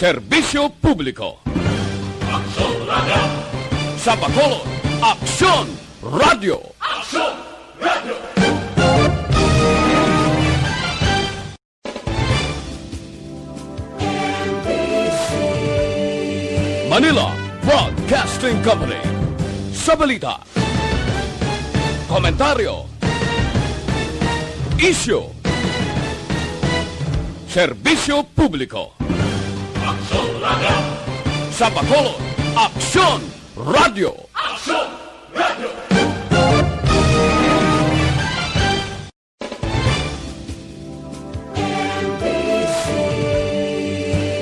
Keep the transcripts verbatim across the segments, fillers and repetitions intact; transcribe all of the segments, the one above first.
Serbisyo Publiko. Aksyon Radio. Sa Bacolod, Aksyon Radio. Aksyon Radio. Manila Broadcasting Company. Sa balita, komentaryo, isyu, serbisyo publiko. Aksyon Radio. Sa Bacolod, Aksyon Radio. Aksyon Radio.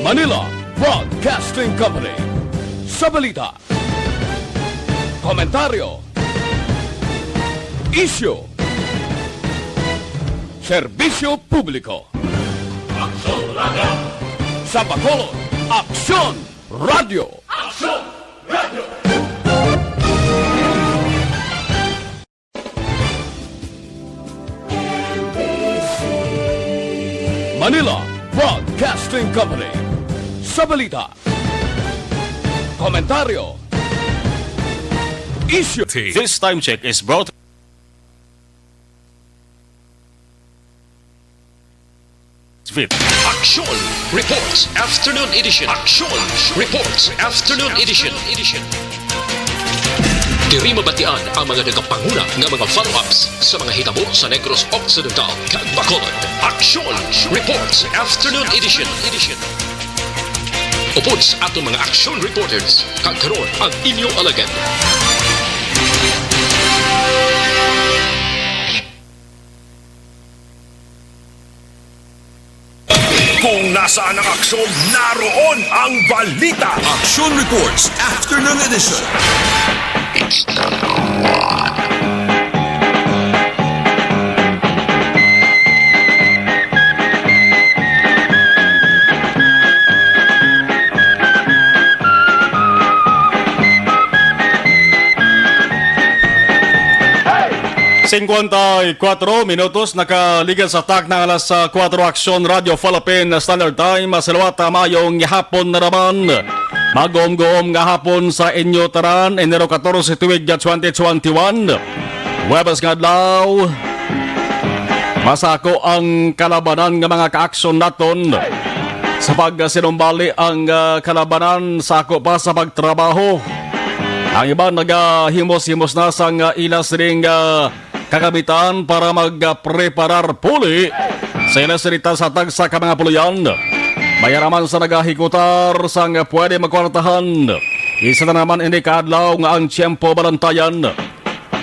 Manila Broadcasting Company. Sa balita, komentaryo, isyu, serbisyo publiko. Aksyon Radio. Sa Bacolod, Aksyon Radio. Aksyon Radio. Manila Broadcasting Company. Sa balita, komentaryo, isyu. This time check is brought Fit. Action Reports Afternoon Edition. Action Reports Afternoon Edition. Diri mabatian ang mga nagapanguna nga mga follow-ups sa mga hitabo sa Negros Occidental kag Bacolod. Action Reports Afternoon Edition. Upod sa aton mga action reporters, kag karon ang inyo alagad. Kung nasaan ang aksyon, naroon ang balita. Action Reports Afternoon Edition. Singkwenta y kuwatro minutos nakaligal sa takna nga alas, ah, kuwatro. Aksyon Radio Philippine Standard Time. Sa liwat, ah, mayong hapon na naman. Magom-goom nga hapon sa inyo tanan. Enero katorse, tuig, ah, twenty twenty-one. Huwebes nga adlaw. Masako ang kalabanan nga mga kaaksyon naton. Sa pagsinumbali ang, ah, kalabanan, sako pa sa pagtrabaho. Ang iban nagahimos-himos na sang, ah, ila sining, ah, kagamitan para magpreparar puli sa ila sirita sa tagsa ka mga puloy-an. Mayara man sa nagahikutar sang pwede magkwartahan. Isa na naman ini ka adlaw nga ang tiyempo balantayan.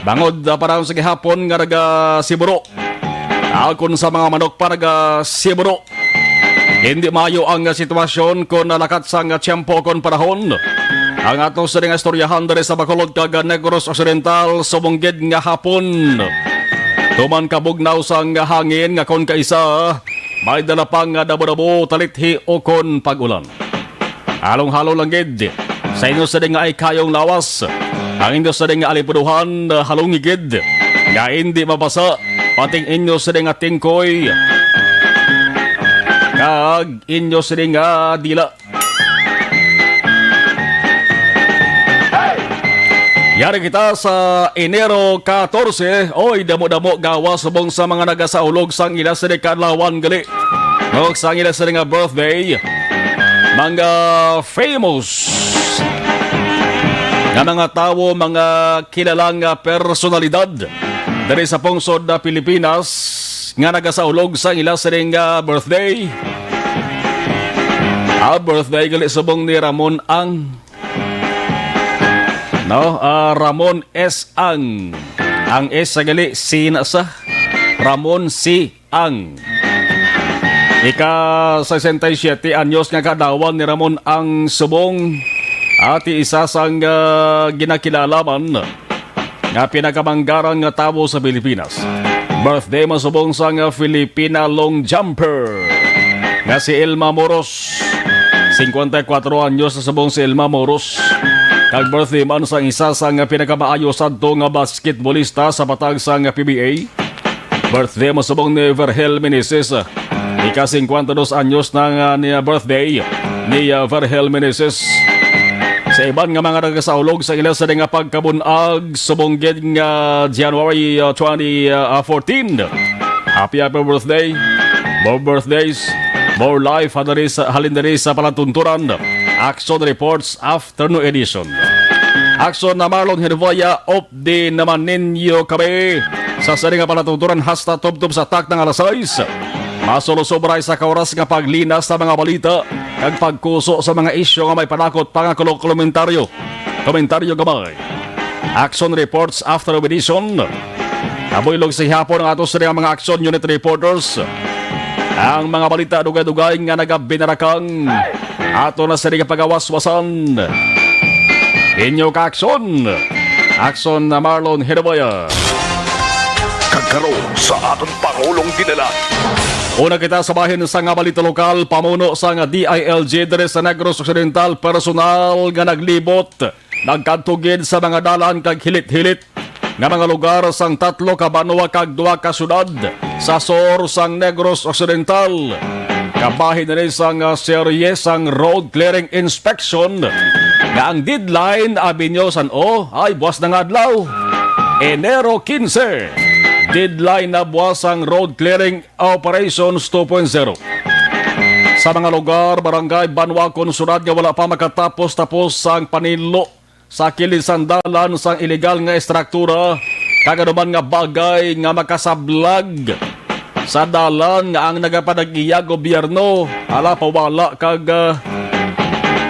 Bangod, ah, panahon sa gihapon nga nagasiburo. Akon sa mga manok pa nagasiburo. Hindi maayo ang sitwasyon kon nalakat sang tiyempo kon panahon. Ang ato sini nga istoryahan diri sa Bacolod kag Negros Occidental subong gid nga hapon. Tuman kabugnaw sang hangin nga kon kaisa, may dala pang dabo-dabo, talithi o kon pag-ulan. Halong-halong lang gid sa inyo sini nga ay kayong lawas. Ang inyo sini nga alipuduhan, halong gid nga hindi mabasa, pati ang inyo sini nga tingkoy kag inyo sini nga dila. Yari kita sa Enero katorse. Oy, damo-damo gawas subong sa mga nagasaulog sang ila sini kadlawan gali. Ug sang ila sini nga birthday. Mga famous nga mga tawo, mga kilalang, ah, personalidad diri sa pungsod na Pilipinas nga nagasaulog sang ila sining, ah, birthday. Ah, birthday gali subong ni Ramon ang, no? Ah, Ramon S. Ang. Ang S sa gali, si na sa Ramon C. Ang. Ika sesenta y siete anyos nga kaadlawan ni Ramon ang subong, ati isa sang, ah, ginakilala man nga pinakamanggaran nga tawo sa Pilipinas. Birthday man subong sang, ah, Filipina long jumper nga si Elma Moros. Singkwenta y kuwatro anyos na subong si Elma Moros. Kag birthday man sang isa sang pinakamaayo sadto nga basketbolista sa patag sang P B A. Birthday man subong ni Vergel Meneses. Ika singkwenta y dos anyos na nga niya birthday. ni, ah, Vergel Meneses. Sa iban nga mga nagasaulog sa ila sa nga pagkabun-ag subong gid nga January, ah, twenty fourteen. Happy, happy birthday. More birthdays, more life, halin diri sa, halin diri sa palatunturan. Action Reports Afternoon Edition. Action na Marlon Herboya, updi naman ninyo kami sa sini nga palatunturan hasta tubtob sa takna nga alas sais. Masulusubray sa kaoras nga paglina sa mga balita kag pagkuso sa mga isyu nga may panakot pa nga kulo-, komentaryo. Komentaryo gamay. Action Reports Afternoon Edition. Kabuylog sa hapon ang ato sa mga action unit reporters. Ang mga balita dugay-dugay nga nagabinarakang ato na sini pagawaswasan. Inyo ka-action. Action na Marlon Hidaboya. Kagkaron sa aton Pangulong Dinalan. Una kita sa bahin sa nga balita lokal, pamuno sa nga D I L G diri sa Negros Occidental, personal nga naglibot, nagkadto gid sa mga dalan kag hilit-hilit nga mga lugar sang tatlo ka banwa kag duha ka syudad sa sur sang Negros Occidental. Kabahin na ni sang, ah, serye sang road clearing inspection nga ang deadline, abi nyo, san-o? Ay, buwas na nga adlaw. Enero quince. Deadline na buwas ang road clearing Operations two point zero. Sa mga lugar, barangay, banwa kon syudad nga wala pa makatapos-tapos sang panilo sa kilid sang dalan sang iligal nga estruktura kag anuman nga bagay nga makasablag sa dalan nga ang nagapanag-iya gobyerno, ala, pawala kag, ah,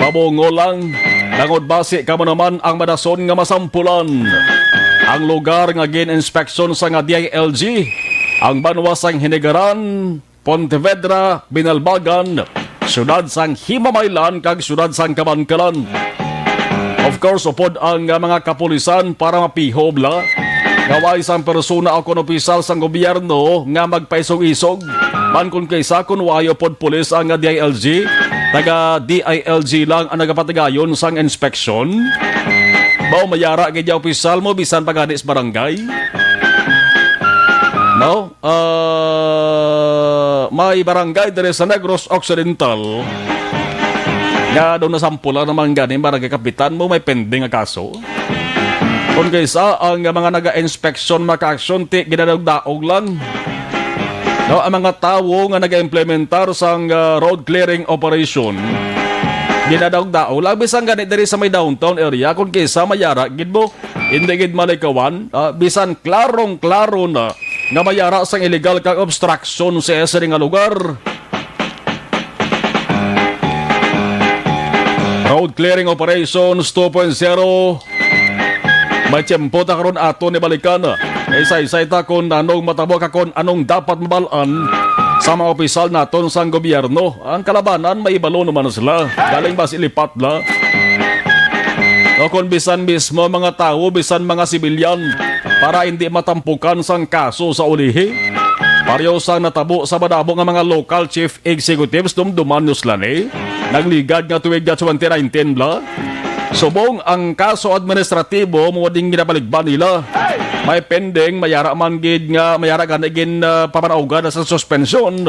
pabungo lang, tungod basi kamo naman ang madason nga masampulan. Ang lugar nga gin-inspeksyon sa nga D I L G, ang banwa sang Hinigaran, Pontevedra, Binalbagan, siyudad sang Himamaylan kag siyudad sang Kabankalan. Of course, upod ang, ah, mga kapulisan para mapihob la nga way sang persona o kon opisyal sang gobyerno nga magpaisog-isog. Man kon kaysa kon way upod pulis ang, ah, D I L G, taga D I L G lang ang nagapatigayon sang inspeksyon. Mao mayara gid ang opisyal mo bisan pa gani sa barangay. No? Ah, may barangay diri sa Negros Occidental nga daw nasampulan naman gani barangay kapitan mo may pending nga kaso. Kung kaysa ang mga naga-inspeksyon maka-aksyon, ti ginadaog-daog lang. No, ang mga tawo nga naga-implementar sang, ah, road clearing operation, ginadaog-daog lang bisan gani diri sa may downtown area, kung kaysa mayara gid mo. Hindi gid malikawan, ah, bisan klarong-klaro na nga mayara sang illegal kag obstruction sa isa nga lugar. Road clearing operations two point zero. May tiyempo ta karon ato ni balikan. Isaysay ta kung anong matabo ka kung anong dapat mabal-an sa mga opisyal naton sang gobyerno. Ang kalabanan, may ibalo naman sila. Galing ba silipat la? O kung bisan mismo mga tawo, bisan mga sibilyan, para hindi matampukan sang kaso sa ulihi. Pareho sang natabo sa madamo nga mga local chief executives, dumduman nyo sila ni. Nagligad nga tuig nga twenty nineteen bla. Subong ang kaso administratibo mo ding ginabaligban nila. May pending, mayara man gid nga, mayara gani gin, ah, pamanaugan na sa suspensyon.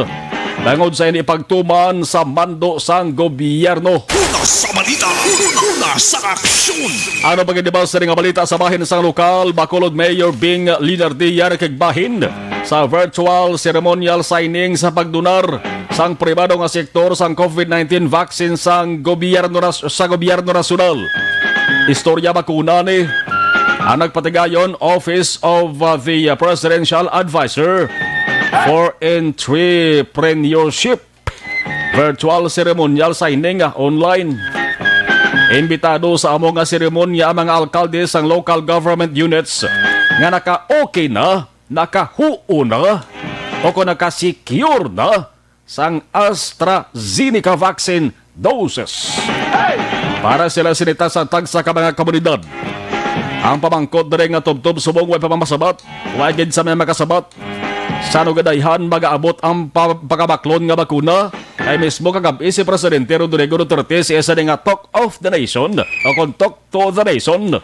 Tungod sa ini pagtuman sa mando sang gobyerno. Una sa balita, una sa aksyon. Ano pa gid ba sa nga balita sa bahin sang lokal, Bacolod Mayor Bing Leonardia nakigbahin sa virtual ceremonial signing sa pagdonar sang pribado nga sektor sang COVID nineteen vaccine sang gobyerno nas-, sa gobyerno nasyonal. Istorya ba kuna ni ang nagpatigayon, Office of, uh, the Presidential Advisor for Entrepreneurship. Virtual ceremonial signing, ah, online. Imbitado sa amo nga seremonya ang mga alkalde sang local government units nga naka-okay na, nakahuo na, o kung naka-secure na sang AstraZeneca vaccine doses. Para sila sinita sa tagsa ka mga komunidad. Ang pamangkot diri nga tubtob subong way pa mamasabat, way gid sa may makasabat. Sa nugadayhan, mag-aabot ang pa-, pagkabaklon nga bakuna. Kay mismo kagab-i si Presidente Rodrigo Duterte sa isa nga Talk of the Nation o kung Talk to the Nation.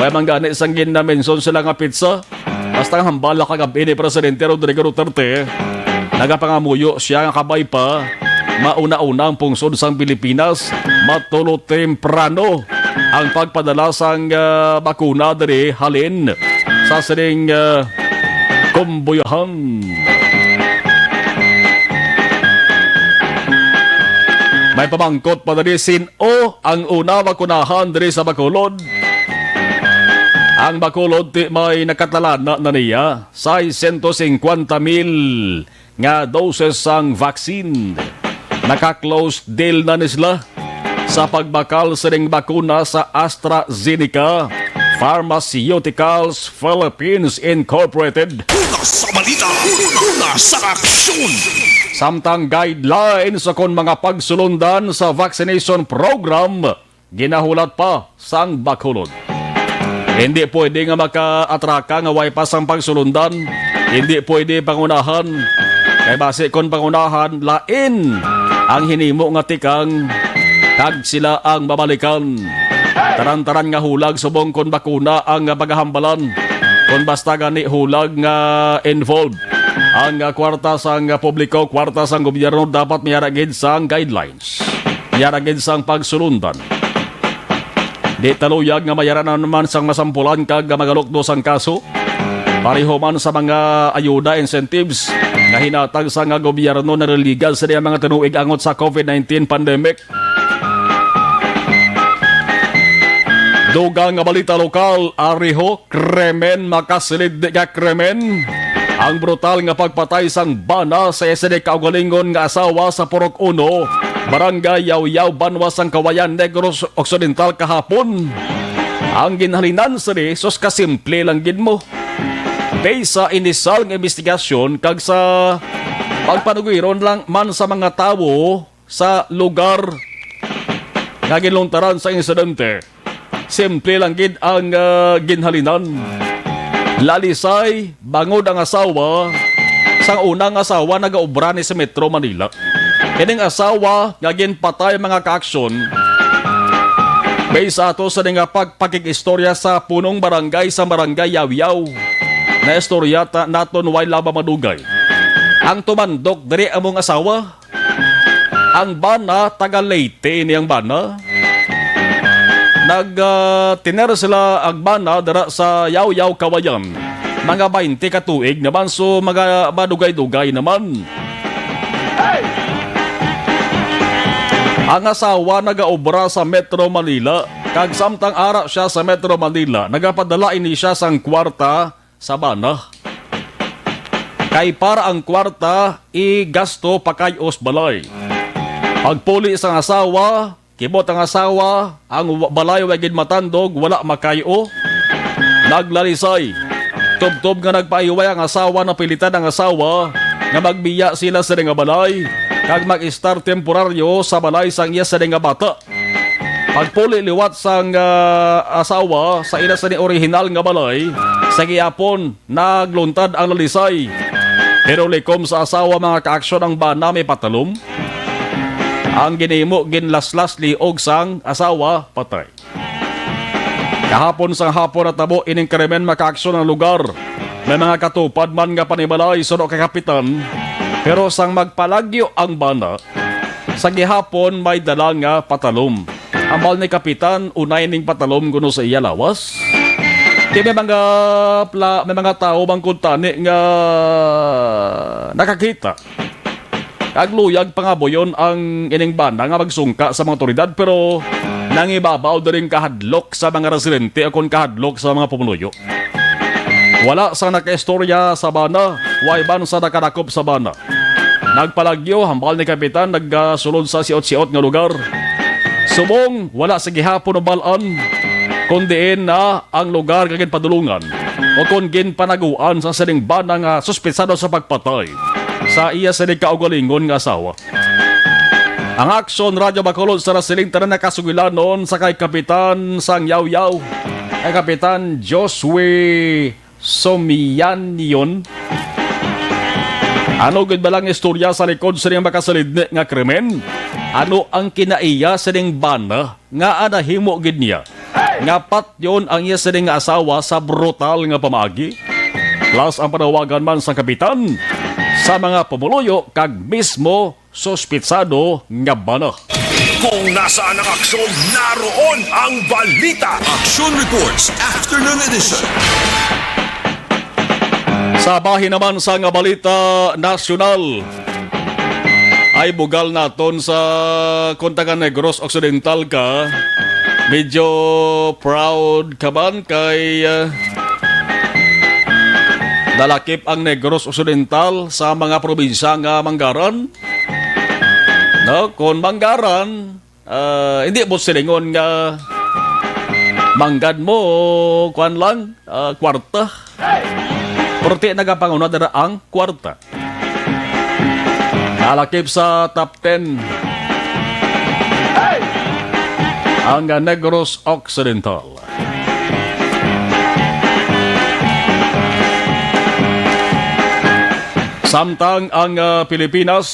Way man gani sang gin-mention sila nga petsa. Basta ang hambal na kagab-i ni Presidente Rodrigo Duterte, nagapangamuyo siya nga kabay pa mauna-una ang pungsod sang Pilipinas, matulo temprano ang pagpadala sang, ah, bakuna diri halin sa sining, ah, kumbuyahan. May pamangkot pa diri, sin-o ang una makunahan diri sa Bacolod? Ang Bacolod ti may nakatalana na niya seiscientos cincuenta mil nga doses sang vaccine. Naka-close deal na ni sila sa pagbakal sining bakuna sa AstraZeneca Pharmaceuticals Philippines Incorporated. Una sa balita, una sa aksyon. Samtang guidelines kon mga pagsulundan sa vaccination program ginahulat pa sang Bacolod. Hindi pwede nga makaatraka nga way pa sang pagsulundan. Hindi pwede pangunahan. Kay basi kon pangunahan, lain ang hinimo nga tikang kag sila ang mabalikan. Taran-taran nga hulag subong kon bakuna ang pagahambalan. Kon basta gani hulag nga involved ang kwarta sang publiko, kwarta sang gobyerno, dapat may ara gid sang guidelines. Yara gid sang pagsulundan. Di taluyag nga mayara na naman sang masampulan kag magalukdo sang kaso. Pareho man sa mga ayuda, incentives nga hinatag sa nga gobyerno, naliligan sa mga tinuig angot sa covid nineteen pandemic. Dugang nga balita lokal, ariho, krimen, makasilid nga krimen. Ang brutal nga pagpatay sang bana sa isa ni kaugalingon nga asawa sa Purok Uno, Barangay Yawyaw, Banwa sang Kawayan, Negros Occidental kahapon. Ang ginhalinan sini, sus, kasimple lang gid mo. Based sa inisal nga investigasyon kag sa pagpanugwiron lang man sa mga tawo, sa lugar nga ginluntaran sa insidente. Simple lang gid ang, ah, ginhalinan. Lalisay, bangod ang asawa, sang unang asawa nagaobra ni sa Metro Manila. Kining asawa nga ginpatay, mga kaaksyon, based sa ato sa nga pagpakig-istorya sa punong barangay sa Barangay Yawyaw, na istorya ta, naton way laba madugay. Ang tumandok diri among asawa, ang bana, taga Leyte ini ang bana. Nag, ah, tener sila ang bana dira sa Yawyaw, Kawayan. Mga baynte ka tuig naman, so mga madugay-dugay naman. Ang asawa nagaobra sa Metro Manila, kag samtang ara siya sa Metro Manila, nagapadala ini siya sang kwarta sa bana. Kay para ang kwarta, igasto pa kay-os balay. Pagpuli sang asawa, kibot ang asawa, ang wa-, balay way gid matandog, wala makayo. Naglalisay. Tubtob nga nagpaayway ang asawa, napilitan ang asawa nga magbiya sila sa nga balay kag mag-estar temporaryo sa balay sang iya sa nga bata. Pagpuli liwat sang, ah, asawa sa ila sa ni orihinal nga balay, sa gihapon nagluntad ang lalisay. Pero likom sa asawa, mga kaaksyon, ang bana may patalom. Ang ginhimo, ginlaslas liog sang asawa, patay. Kahapon sang hapon natabo ining krimen, mga kaaksyon, ang lugar. May mga katupad man nga panimalay suno kay kapitan, pero sang magpalagyo ang bana, sa gihapon may dala nga patalom. Ambal ni kapitan, unay ning patalom kuno sa iya lawas. Di may mga pla-, may mga tawo bang kuntani nga nakakita. Kag luyag pangabuyon ang ining bana nga magsungka sa mga awtoridad, pero nangibabaw diri ang kahadlok sa mga residente ukon kahadlok sa mga pumuluyo. Wala sang nakaistorya sa bana, way man sa nakadakop sa bana. Nagpalagyo, hambal ni Kapitan, nagsulod sa siot-siot nga lugar. Subong, wala sa gihapon nabal-an, kon diin na ang lugar nga ginpadulungan o kon ginpanaguan sa sining bana nga suspetsado sa pagpatay sa iya sining kaugalingon nga asawa. Ang Aksyon Radyo Bacolod sa nasiling tanan nakasugilanon sa kay Kapitan sang Yawyaw, kay Kapitan Josue Somianion. Ano gid ba lang istorya sa likod sining makasalidni nga krimen? Ano ang kinaiya sining bana nga nahimo gid niya nga patyon ang iya sining nga asawa sa brutal nga pamaagi? Plus ang panawagan man sa kapitan sa mga pumuluyo kag mismo suspitsado nga bana. Kung nasaan ang aksyon, naroon ang balita. Action Reports, Afternoon Edition. Sa bahin naman sang balita nasyonal, ay bugal naton sa kung taga Negros Occidental ka, medyo proud ka man kay, ah, nalakip ang Negros Occidental sa mga probinsya nga manggaran. No, kung manggaran, ah, hindi mo silingon nga manggad mo, kuan lang, ah, kwarta. Pero ti nagapanguna dira ang kwarta. Nalakip sa top ten ang Negros Occidental. Samtang ang, ah, Pilipinas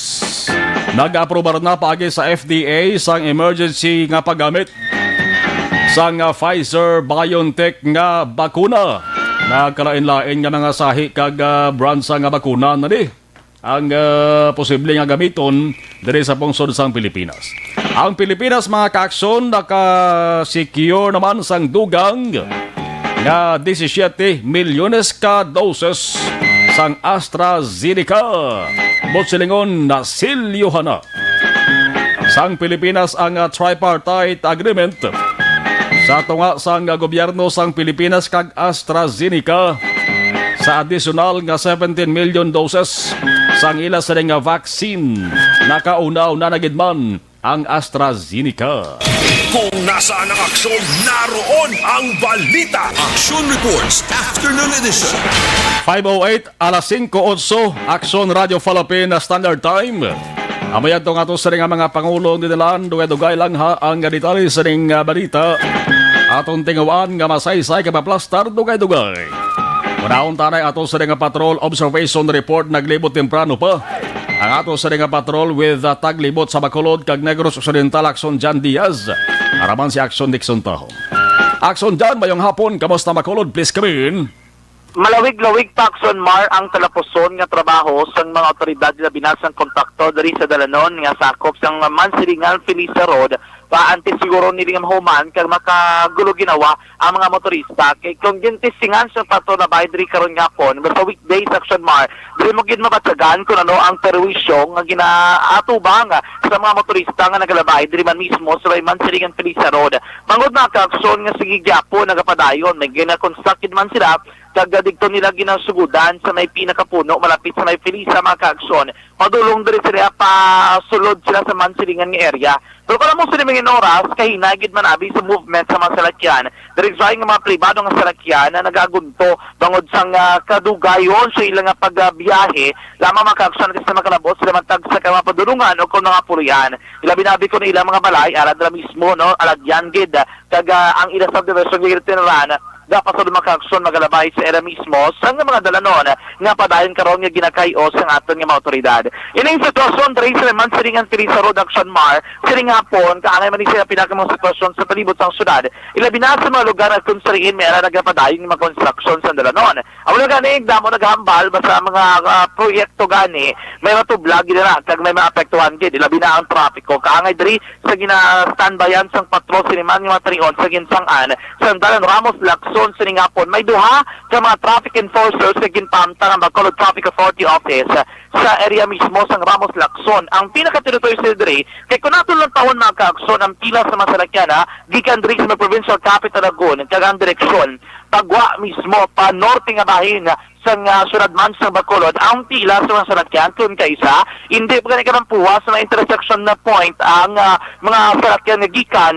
nag-aprobar na paagi sa F D A sang emergency nga paggamit sang, ah, Pfizer-BioNTech nga bakuna. Nagkalain-lain nga mga sahi kag, ah, bransa nga bakuna na ni ang, ah, posible nga gamiton diri sa pungsod sang Pilipinas. Ang Pilipinas, mga kaaksyon, naka-secure naman sang dugang nga disisiete milyones ka doses sang AstraZeneca. Buot silingon, nasilyohan na sang Pilipinas ang, ah, tripartite agreement sa tunga sang, ah, gobyerno sang Pilipinas kag AstraZeneca sa adisyonal nga seventeen million doses sang ila sini nga vaccine. Nakauna-una na gid man ang AstraZeneca. Kung nasaan ang aksyon, naroon ang balita. Action Reports, Afternoon Edition. Five oh eight, alas singko otso, Aksyon Radio Philippine Standard Time. Amo yadto nga ato sining mga pangulong dinalan, dugay-dugay lang ha ang detalye sining, ah, balita. Aton tinguhaan nga masaysay kag maplastar, dugay-dugay. Unahon ta na ato sining patrol observation report, naglibot temprano pa ang ato sining patrol with, ah, taglibot sa Bacolod kag Negros Occidental, Aksyon Jan Diaz. Araman si Aksyon Dixon Taho. Aksyon Jan, mayong hapon. Kamusta Bacolod? Please come in. Malawig-lawig pa, Aksyon Mar, ang talapuson nga trabaho sang mga awtoridad, labi na sang kontraktor diri sa dalanon nga sakop sang Mansilingan Felisa Road, pa antes siguro nili nga mahuman kag makagulo ginawa ang mga motorista. Kay kung gintisingan sang patrol na bahin diri karon nga hapon, basta weekdays, Aksyon Mar, diri mo gid mabatyagan kung ano ang perwisyo nga ginaatubang sa mga motorista nga nagalabay diri man mismo sa may Mansilingan Felisa Road. Bangod, mga kaaksyon, nga sige gyapon nagapadayon, may gina-construct gid man sila, kag digto nila ginasugudan sa may pinakapuno malapit sa may Felisa, mga kaaksyon. Padulong diri sila pa sulod sila sa Mansilingan nga area. Pero kung amo sila mga oras, kahinay gid man abi sa movement sa mga salakyan. Diri sa nga mga pribado nga salakyan na nagagunto bangod sang, ah, kadugayon sa ila nga pagbiyahe, lamang mga kaaksyon, sa makalabot sila man tagsa ka mga padulungan o kung mga puloy-an. Ilabi na abi ko na ilang mga balay, ara dira mismo, no, alagyan gid, kag, ah, ang ila subdivision gid tinaran, dapat sa mga kaaksyon magalabay sa ira mismo sa nga mga dalanon nga padayon karon nga ginakay-o sang aton nga mga awtoridad. Ining sitwasyon diri sa Mansilingan Felisa Road, Aksyon Mar, sining hapon, kaangay man ni sila pinakamang sitwasyon sa palibot sang syudad, ilabi na sa mga lugar nga kung sariin may ara nagapadayon nga mga konstruksyon sa dalanon. Amo na gani, damo naghambal, basta mga, ah, proyekto gani, may matublag gid na, kag may maapektuhan gid, ilabi na ang trapiko. Kaangay diri sa gina-standbyan sang patrol sini man nga mga tarion sa ginsang-an sang Dalan Ramos Lacson sining hapon. May duha ka mga traffic enforcers nga ginpaamtang ang Bacolod Traffic Authority Office sa area mismo sang Ramos Lacson. Ang pinakateritoryo sila diri, kay kung aton lantawon, mga kaaksyon, ang pila sa mga salakyan, ha, gikan diri sa may provincial capital Lagun, kag ang direksyon pagwa mismo pa norte nga bahin sang, ah, syudad man sang Bacolod, ang pila sa mga salakyan tun kaisa, hindi pa gani karampuwa sa mga intersection na point ang, ah, mga salakyan nga gikan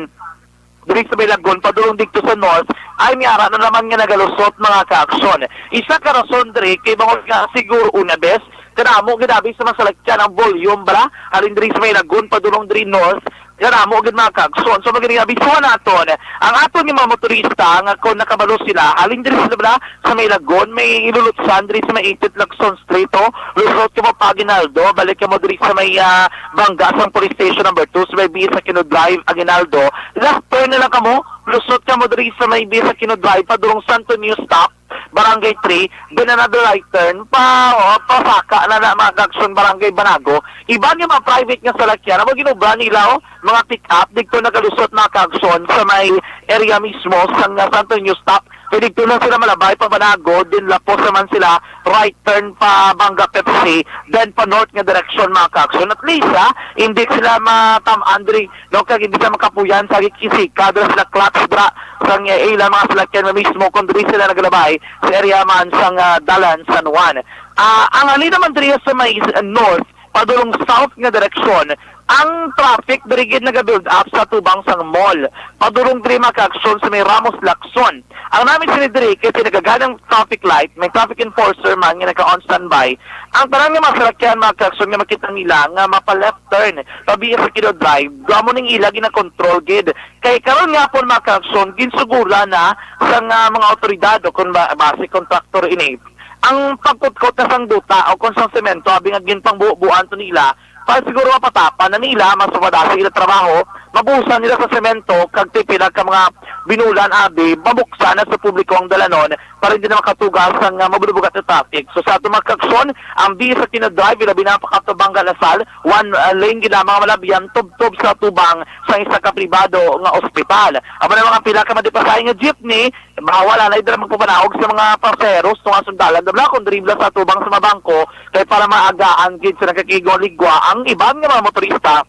diri sa may Lagun padulong didto sa north, ay may ara na naman nga nagalusot, mga kaaksyon. Isa ka rason diri kay bangod nga siguro una bes kadamo gid abi sa mga salakyan ang volume bala halin diri sa may Lagun padulong diri north, kadamo gid, mga kaaksyon. So, magani abisuhan naton ang aton nga mga motorista nga kung nakabalo sila halin diri sila bala sa may Lagun, may ilulutsan diri sa may eightieth Lacson Street, oh. Lusot kamo pa Aguinaldo, balik kamo diri sa may, ah, bangga sang Police Station number two, sa may B S Aquino Drive, Aguinaldo. Left turn na lang kamo, Lusot ka mo diri sa may Biyas Aquino Drive, padulong Santo Niño stop, Barangay three, then another right turn, pa, o, pasaka na na, mga kaaksyon, Barangay Banago. Iban yung mga private nga salakyan, amo ginobra nila, o, mga pick-up, dito nagalusot, mga kaaksyon, sa may area mismo, sa nga Santo Niño stop. Kaya dito lang sila malabay, pa Banago, then lapos naman sila, right turn pa Banga Pepsi, then pa north nga direksyon, mga kaaksyon. At least, ha, hindi sila matam-, Andre, no, kag hindi sa makapuyan sa Kikisika, dala sila clutch dra sa nga ila mga salakyan nga mismo kung diri sila nagalabay sa area man sa nga dalan San Juan. Ah, ang halin naman diri sa may, ah, north, padulong south nga direksyon, ang traffic diri gid nagabuild up sa tubang sang mall. Padulong diri mga kaaksyon sa may Ramos Lacson. Ang namin sini diri kay nagaganang traffic light, may traffic enforcer man nga naka-on standby. Ang tanan nga mga salakyan, mga kaaksyon, nga makita nila nga mapa-left turn, pabiya sa Aquino Drive, amo ning ila ginakontrol gid. Kay karon nga po, mga kaaksyon, ginsugura na sa nga mga otoridad o kung ba, base kontraktor ini, ang pagkutkot na sang duta o kung sang semento, abi nga ginpangbubuan to nila, para siguro mapatapan na nila, mas mapadasi ila trabaho, mabuhusan nila sa semento, kag pipila ka mga binulan, abi, mabuksan na sa publiko ang dalanon, para hindi na makatugas ang, ah, mabulubugat na traffic. So, sa ato mga kaaksyon, ang Biyas Aquino Drive, ilabi na pakato Banga Lasal, one, ah, lane gid lamang ang malabyan, tubtob sa tubang sa isa ka pribado nga ospital. Amo na mga pila ka madipasahe nga jeepney, bawal anay dira magpapanaog sa mga pasaheros, tunga sundalan, dabla kung dribla sa tubang sa mga bangko, kay para maagaan gid sa nagkakigo ligwa ang iban nga mga motorista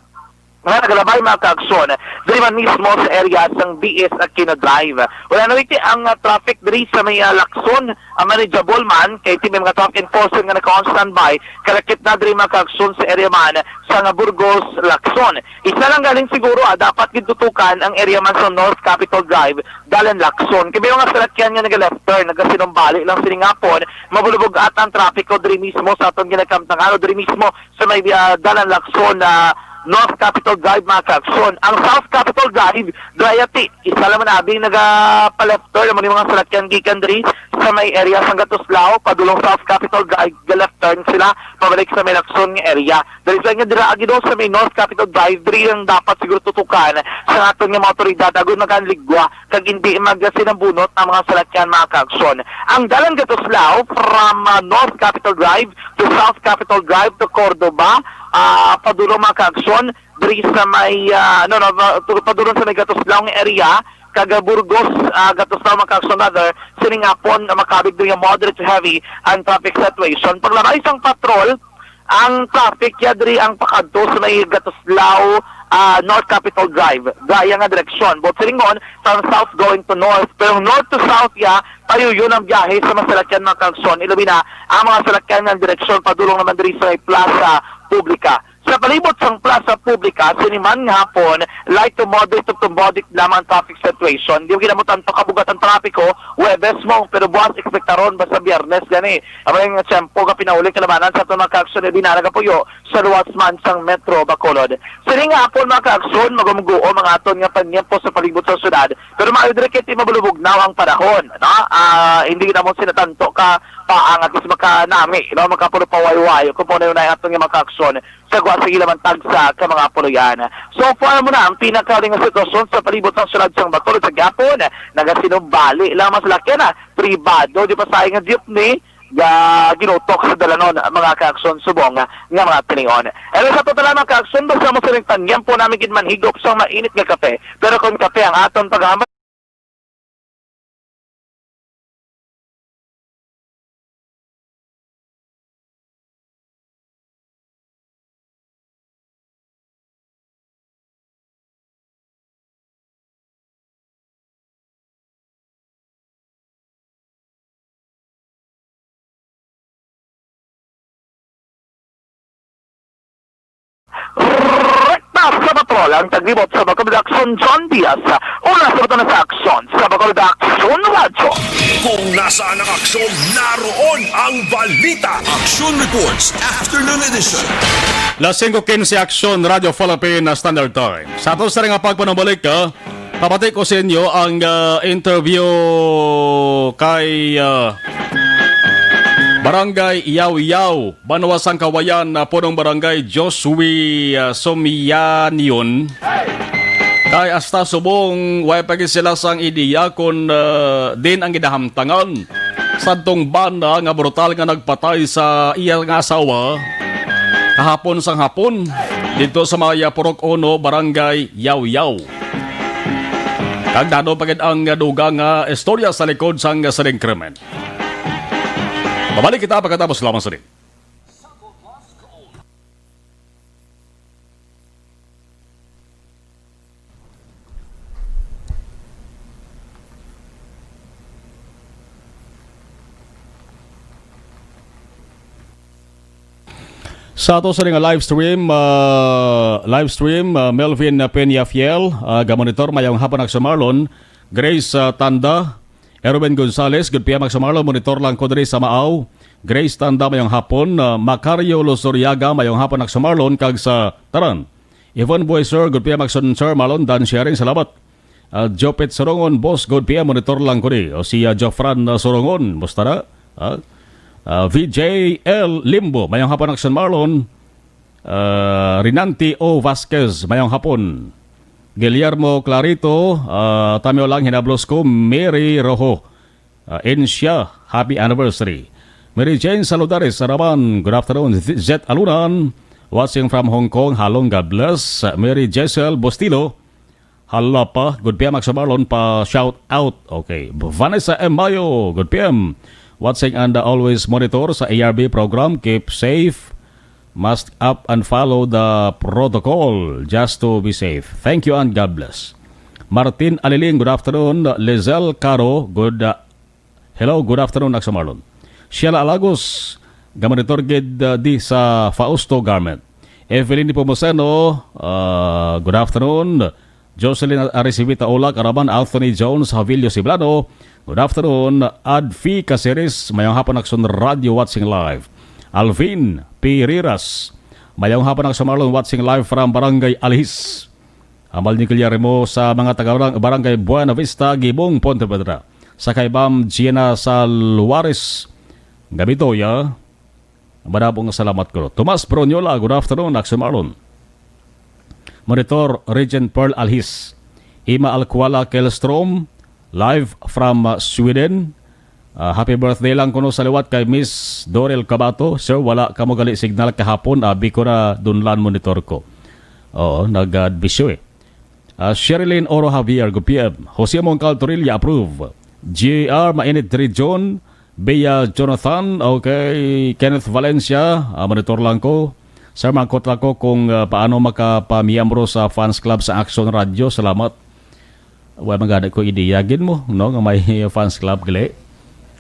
nga nagalabay, mga kaaksyon, diri man mismo sa area sang Biyas Aquino Drive. Wala na witi ang, ah, traffic diri sa may, ah, Lacson, ah, manageable man, kay ti may mga traffic enforcer nga naka-on standby, kalakip na diri, mga kaaksyon, sa area man sa nga Burgos, Lacson. Isa lang galing siguro, ah, dapat gid tutukan ang area man sa North Capitol Drive, dalan Lacson. Kay may mga salakyan nga naga-left turn, nagasinumbali lang sining hapon, mabulubog at ang trapiko diri mismo sa aton ginakamtangan o diri mismo sa may, ah, dalan Lacson, ah, North Capitol Drive, mga kaaksyon. Ang South Capitol Drive, dry ati. Isa lang man abi naga-pa-left turn, amo ni mga salakyan gikan diri sa may area sang Gatuslao, padulong South Capitol Drive, ga-left turn sila pabalik sa may Lacson nga area. Diri sa nga dira agi daw sa may North Capitol Drive, diri ang dapat siguro tutukan sa aton nga mga otoridad agud makanligwa kag hindi magasinambunot ang mga salakyan, mga kaaksyon. Ang dalan Gatuslao from, ah, North Capitol Drive to South Capitol Drive to Cordova, ah, padulong, mga kaaksyon, diri sa may, ah, no, no, no, to-, padulong sa may Gatuslao nga area, kag Burgos, ah, Gatuslao, mga kaaksyon, rather, sining hapon, ah, makabig diri nga moderate to heavy ang traffic situation. Paglabay sang patrol, ang traffic ya diri ang pakadto sa may Gatuslao, ah, North Capitol Drive, gaya nga direksyon. But silingon, from south going to north. Pero north to south ya, payuyon ang biyahe sa mga salakyan, mga kaaksyon. Ilabi na ang mga salakyan nga direksyon padulong naman diri sa may Plaza Publica. Sa palibot sang Plaza Publica, sini man nga hapon, light to moderate to, to moderate lamang ang traffic situation. Di mo gid amo tanto kabugat ang trapiko, Huwebes mo, pero buwas ekspektaron basta Biyernes gani. Amo nga tiyempo nga pinauli kalabanan sa aton mga kaaksyon nga binala nga puyo sa luwas man sang Metro Bacolod. Sini nga hapon, mga kaaksyon, magumuguo ang aton nga pagtiyempo sa palibot sa syudad, pero maayo diri kay ti mabulubugnaw ang panahon, no? Ah, hindi na mo sila tanto ka paangat is makanami, no? Makapulo pa wayway, kung paano na ang aton nga mga kaaksyon sa gwa sa ila man tagsa ka mga puloy-an. So far mo na ang pinakaling nga sitwasyon sa palibot sang syudad sang Bacolod sa gihapon. Nagasinumbali lang ang mga salakyan, ah, pribado, di pa sa nga jeepney, ga ginutok sa dalanon, mga kaaksyon, subong nga mga tinion. Pero sa total, mga kaaksyon, basta mo sining tanyempo namin gid manhigop sang mainit nga kape. Pero kung kape ang aton paghahamay, Rekta sa patrol ang taglibot sa Bacolod Aksyon, John Diaz. Una sa bato na sa aksyon sa Bacolod Aksyon Radyo. Kung nasaan ang aksyon, naroon ang balita. Action Reports, Afternoon Edition. Las singko quince, Aksyon Radyo Philippine Standard Time. Sa ato sa nga pagpanumbalik, ah, pabati ko sa inyo ang, ah, interview kay, ah, Barangay Yaw-Yaw, Banwa sang Kawayan, ah, punong barangay Josue, ah, Sumianion. Kay hasta subong way pa gid sila sang ideya kon, ah, din ang ginahamtangan sadtong banda nga brutal nga nagpatay sa iya nga asawa kahapon sang hapon dito sa may Purok Uno, Barangay Yawyaw. Kag dado pa gid ang dugang nga istorya sa likod sang sining krimen. Babalik kita pagkatapos lamang sini. Sa ato sa nga live stream, ah, live stream, ah, Melvin Peña Fiel, ah, gamonitor, mayong hapon, Action Marlon. Grace, ah, Tanda, Erwin Gonzales, good P M, Action Marlon, monitor lang ko diri sa Maaw. Grace Tanda, mayong hapon. Ah, Macario Losuriaga, mayong hapon, Action Marlon, kag sa tanan. Yvonne Boyser, good P M, Action Sir Marlon, Dan Sharing, salamat. Ah, Jopet Sorongon, boss, good P M, monitor lang ko ni. O si, ah, Jofran, ah, Sorongon, musta na? Ah, ah, V J L Limbo, mayong hapon, Action Marlon. Ah, Rinanti O Vasquez, mayong hapon. Guillermo Clarito, ah, tamiyo lang, hinablos ko, Mary Rojo, ah, Encia, happy anniversary. Mary Jane Saludares Saraban, good afternoon. Z-, Zet Alunan, watching from Hong Kong, halong God bless. Mary Jessel Bustilo, Halapa, good P M, Action Marlon, pa shout out. Okay. Vanessa M Mayo, good P M. Watching and, uh, always monitor sa A R B program. Keep safe. Mask up and follow the protocol just to be safe. Thank you and God bless. Martin Aliling, good afternoon. Lizelle Caro, good, uh, hello, good afternoon, Action Marlon. Sheila Alagos, gamonitor gid, uh, di sa Fausto Garment. Evelyn Nepomuceno, uh, good afternoon. Jocelyn Arecibi Taola, Karaman, Anthony Jones, Javilio Siblano, good afternoon. Adfi Caceres, mayong hapon, Action Radio, watching live. Alvin P. Riras, mayong hapon, Action Marlon, watching live from Barangay Alihis. Amal ni Guillermo sa mga taga Barang-, Barangay Buena Vista, Gibong, Pontevedra. Sa kay Ma'am Gina Saluares, Gabitoya, madamo nga salamat ko. Tomas Bronyola, good afternoon, Action Marlon. Monitor Regent Pearl Alhis. Ima Alcuala Kelstrom, live from, uh, Sweden. Ah, happy birthday lang kuno sa liwat kay Miss Dorel Cabato. Sir, wala kamo gali signal kahapon. Abi ko na dunlan monitor ko. Oo, nag-adbisyo eh. Ah, Sherilyn Oro Javier, good P M. Jose Mongcal Torilla, approve. G R Mainit Region, Bea Jonathan, okay. Kenneth Valencia, ah, monitor lang ko. Sir, mangkot lang ko kung, ah, paano makapamiyembro sa fans club sa Action Radio. Salamat. Wa man gani ko idea gid mo, no, nga may fans club gali.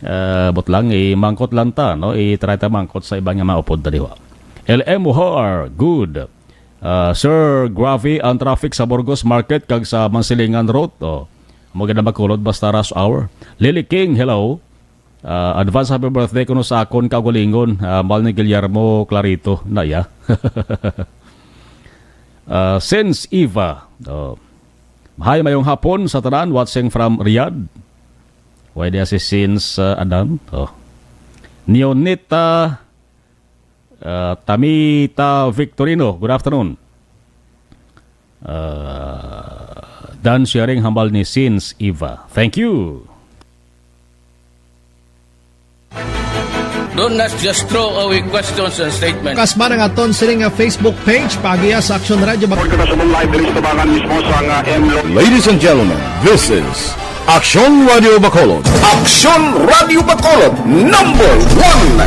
Ah, but lang, imangkot lang ta, no? I-try ta mangkot sa iba nga maupod na diwa. L M Muhar, good. Ah, Sir, grabe ang traffic sa Burgos Market kag sa Mansilingan Road. Oh, mo gid na makulod basta rush hour. Lily King, hello. Ah, advance happy birthday kuno sa akon kaugalingon, ah, mal ni Guillermo Clarito na ya. Ah, Sins Eva. Oh. Hi, mayong hapon sa tanan, watching from Riyadh. Why diya si Sins, ah, Adam? Oh. Neonita, ah, Tamita Victorino, good afternoon. Ah, done sharing, hambal ni Sins Eva. Thank you. Don't not just throw away questions and statements. Kasma nga aton sini nga Facebook page, paagiha sa Action Radio Bac- Report kita sa live diri sa tabangan mismo sa nga M L O. Ladies and gentlemen, this is Action Radio Bacolod. Action Radio Bacolod, number one.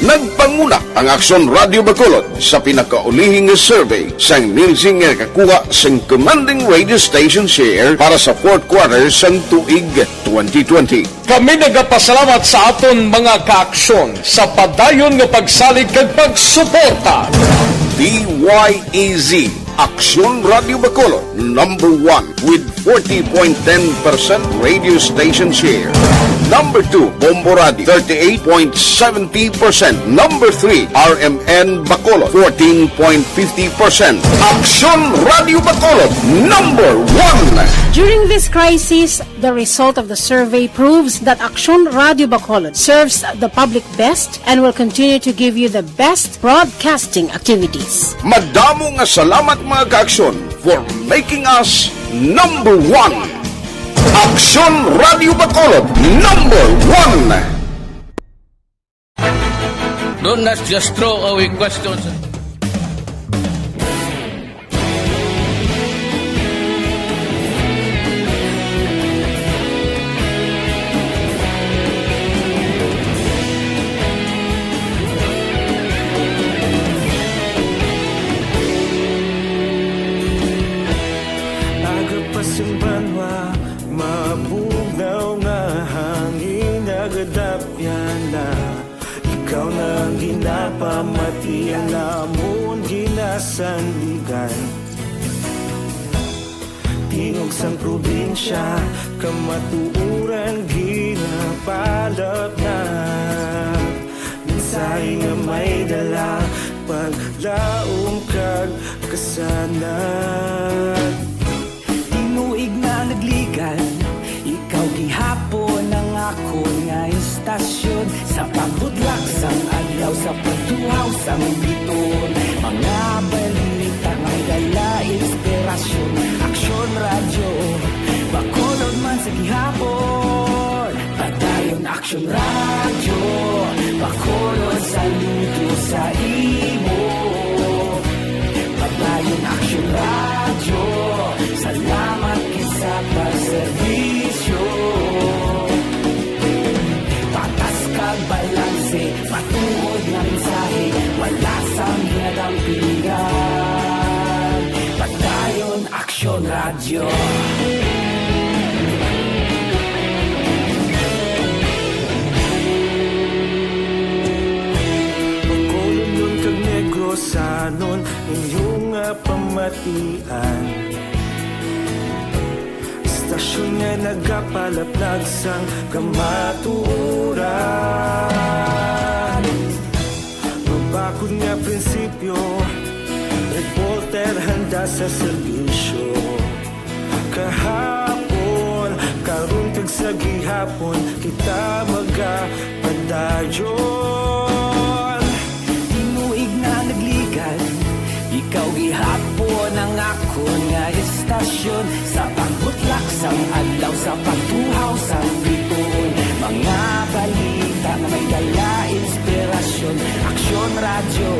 Nagpanguna ang Action Radio Bacolod sa pinakaulihi nga survey sang Nielsen nga nakakuha sang commanding radio station share para sa fourth quarter sang tuig twenty twenty. Kami nagapasalamat sa aton mga kaaksyon sa padayon nga pagsalig kag pagsuporta. D Y E Z, Action Radio Bacolod, number one with forty point ten percent radio station share. Number two, Bombo Radio, thirty-eight point seventy percent. Number three, R M N Bacolod, fourteen point fifty percent. Aksyon Radio Bacolod, number one. During this crisis, the result of the survey proves that Aksyon Radio Bacolod serves the public best and will continue to give you the best broadcasting activities. Madamo nga salamat, mga kaaksyon, for making us number one. Aksyon Radio Bacolod, number one. Don't just throw away questions. Aga pa sing banwa, mabugnaw nga hangin nagadapyan na. Ikaw na ang ginapamati, ang amon ginasandigan. Tingog sang probinsya, kamatuoran ginapalapnat. Mensahe nga may dala, paglaom kag kasanag. Tinuig na nagligan, ikaw gihapon ang akon nga istasyon. Sa pagbutlak sang adlaw, sa pagtuhaw sang bituon, mga balita may dala inspirasyon. Aksyon Radyo, Bacolod man sa gihapon. Padayon Aksyon Radyo, Bacolod, saludo sa imo. Padayon Aksyon Radyo, salamat gid sa pagserbisyo. Patas kag balanse, matuod nga mensahe, wala sang ginadampigan. Padayon Aksyon Radyo. Bacolodnon kag Negrosanon, inyo nga pamatian. Istasyon nga nagapalaplag sang kamatuoran. Mabakod nga prinsipyo, reporter handa sa serbisyo. Kahapon, karon kag sa gihapon, kita magapadayon. Tinuig na nagligan, ikaw gihapon ang akon nga istasyon. Sa pagbutlak sang adlaw, sa pagtuhaw sang bituon, mga balita nga may dala inspirasyon. Aksyon Radyo,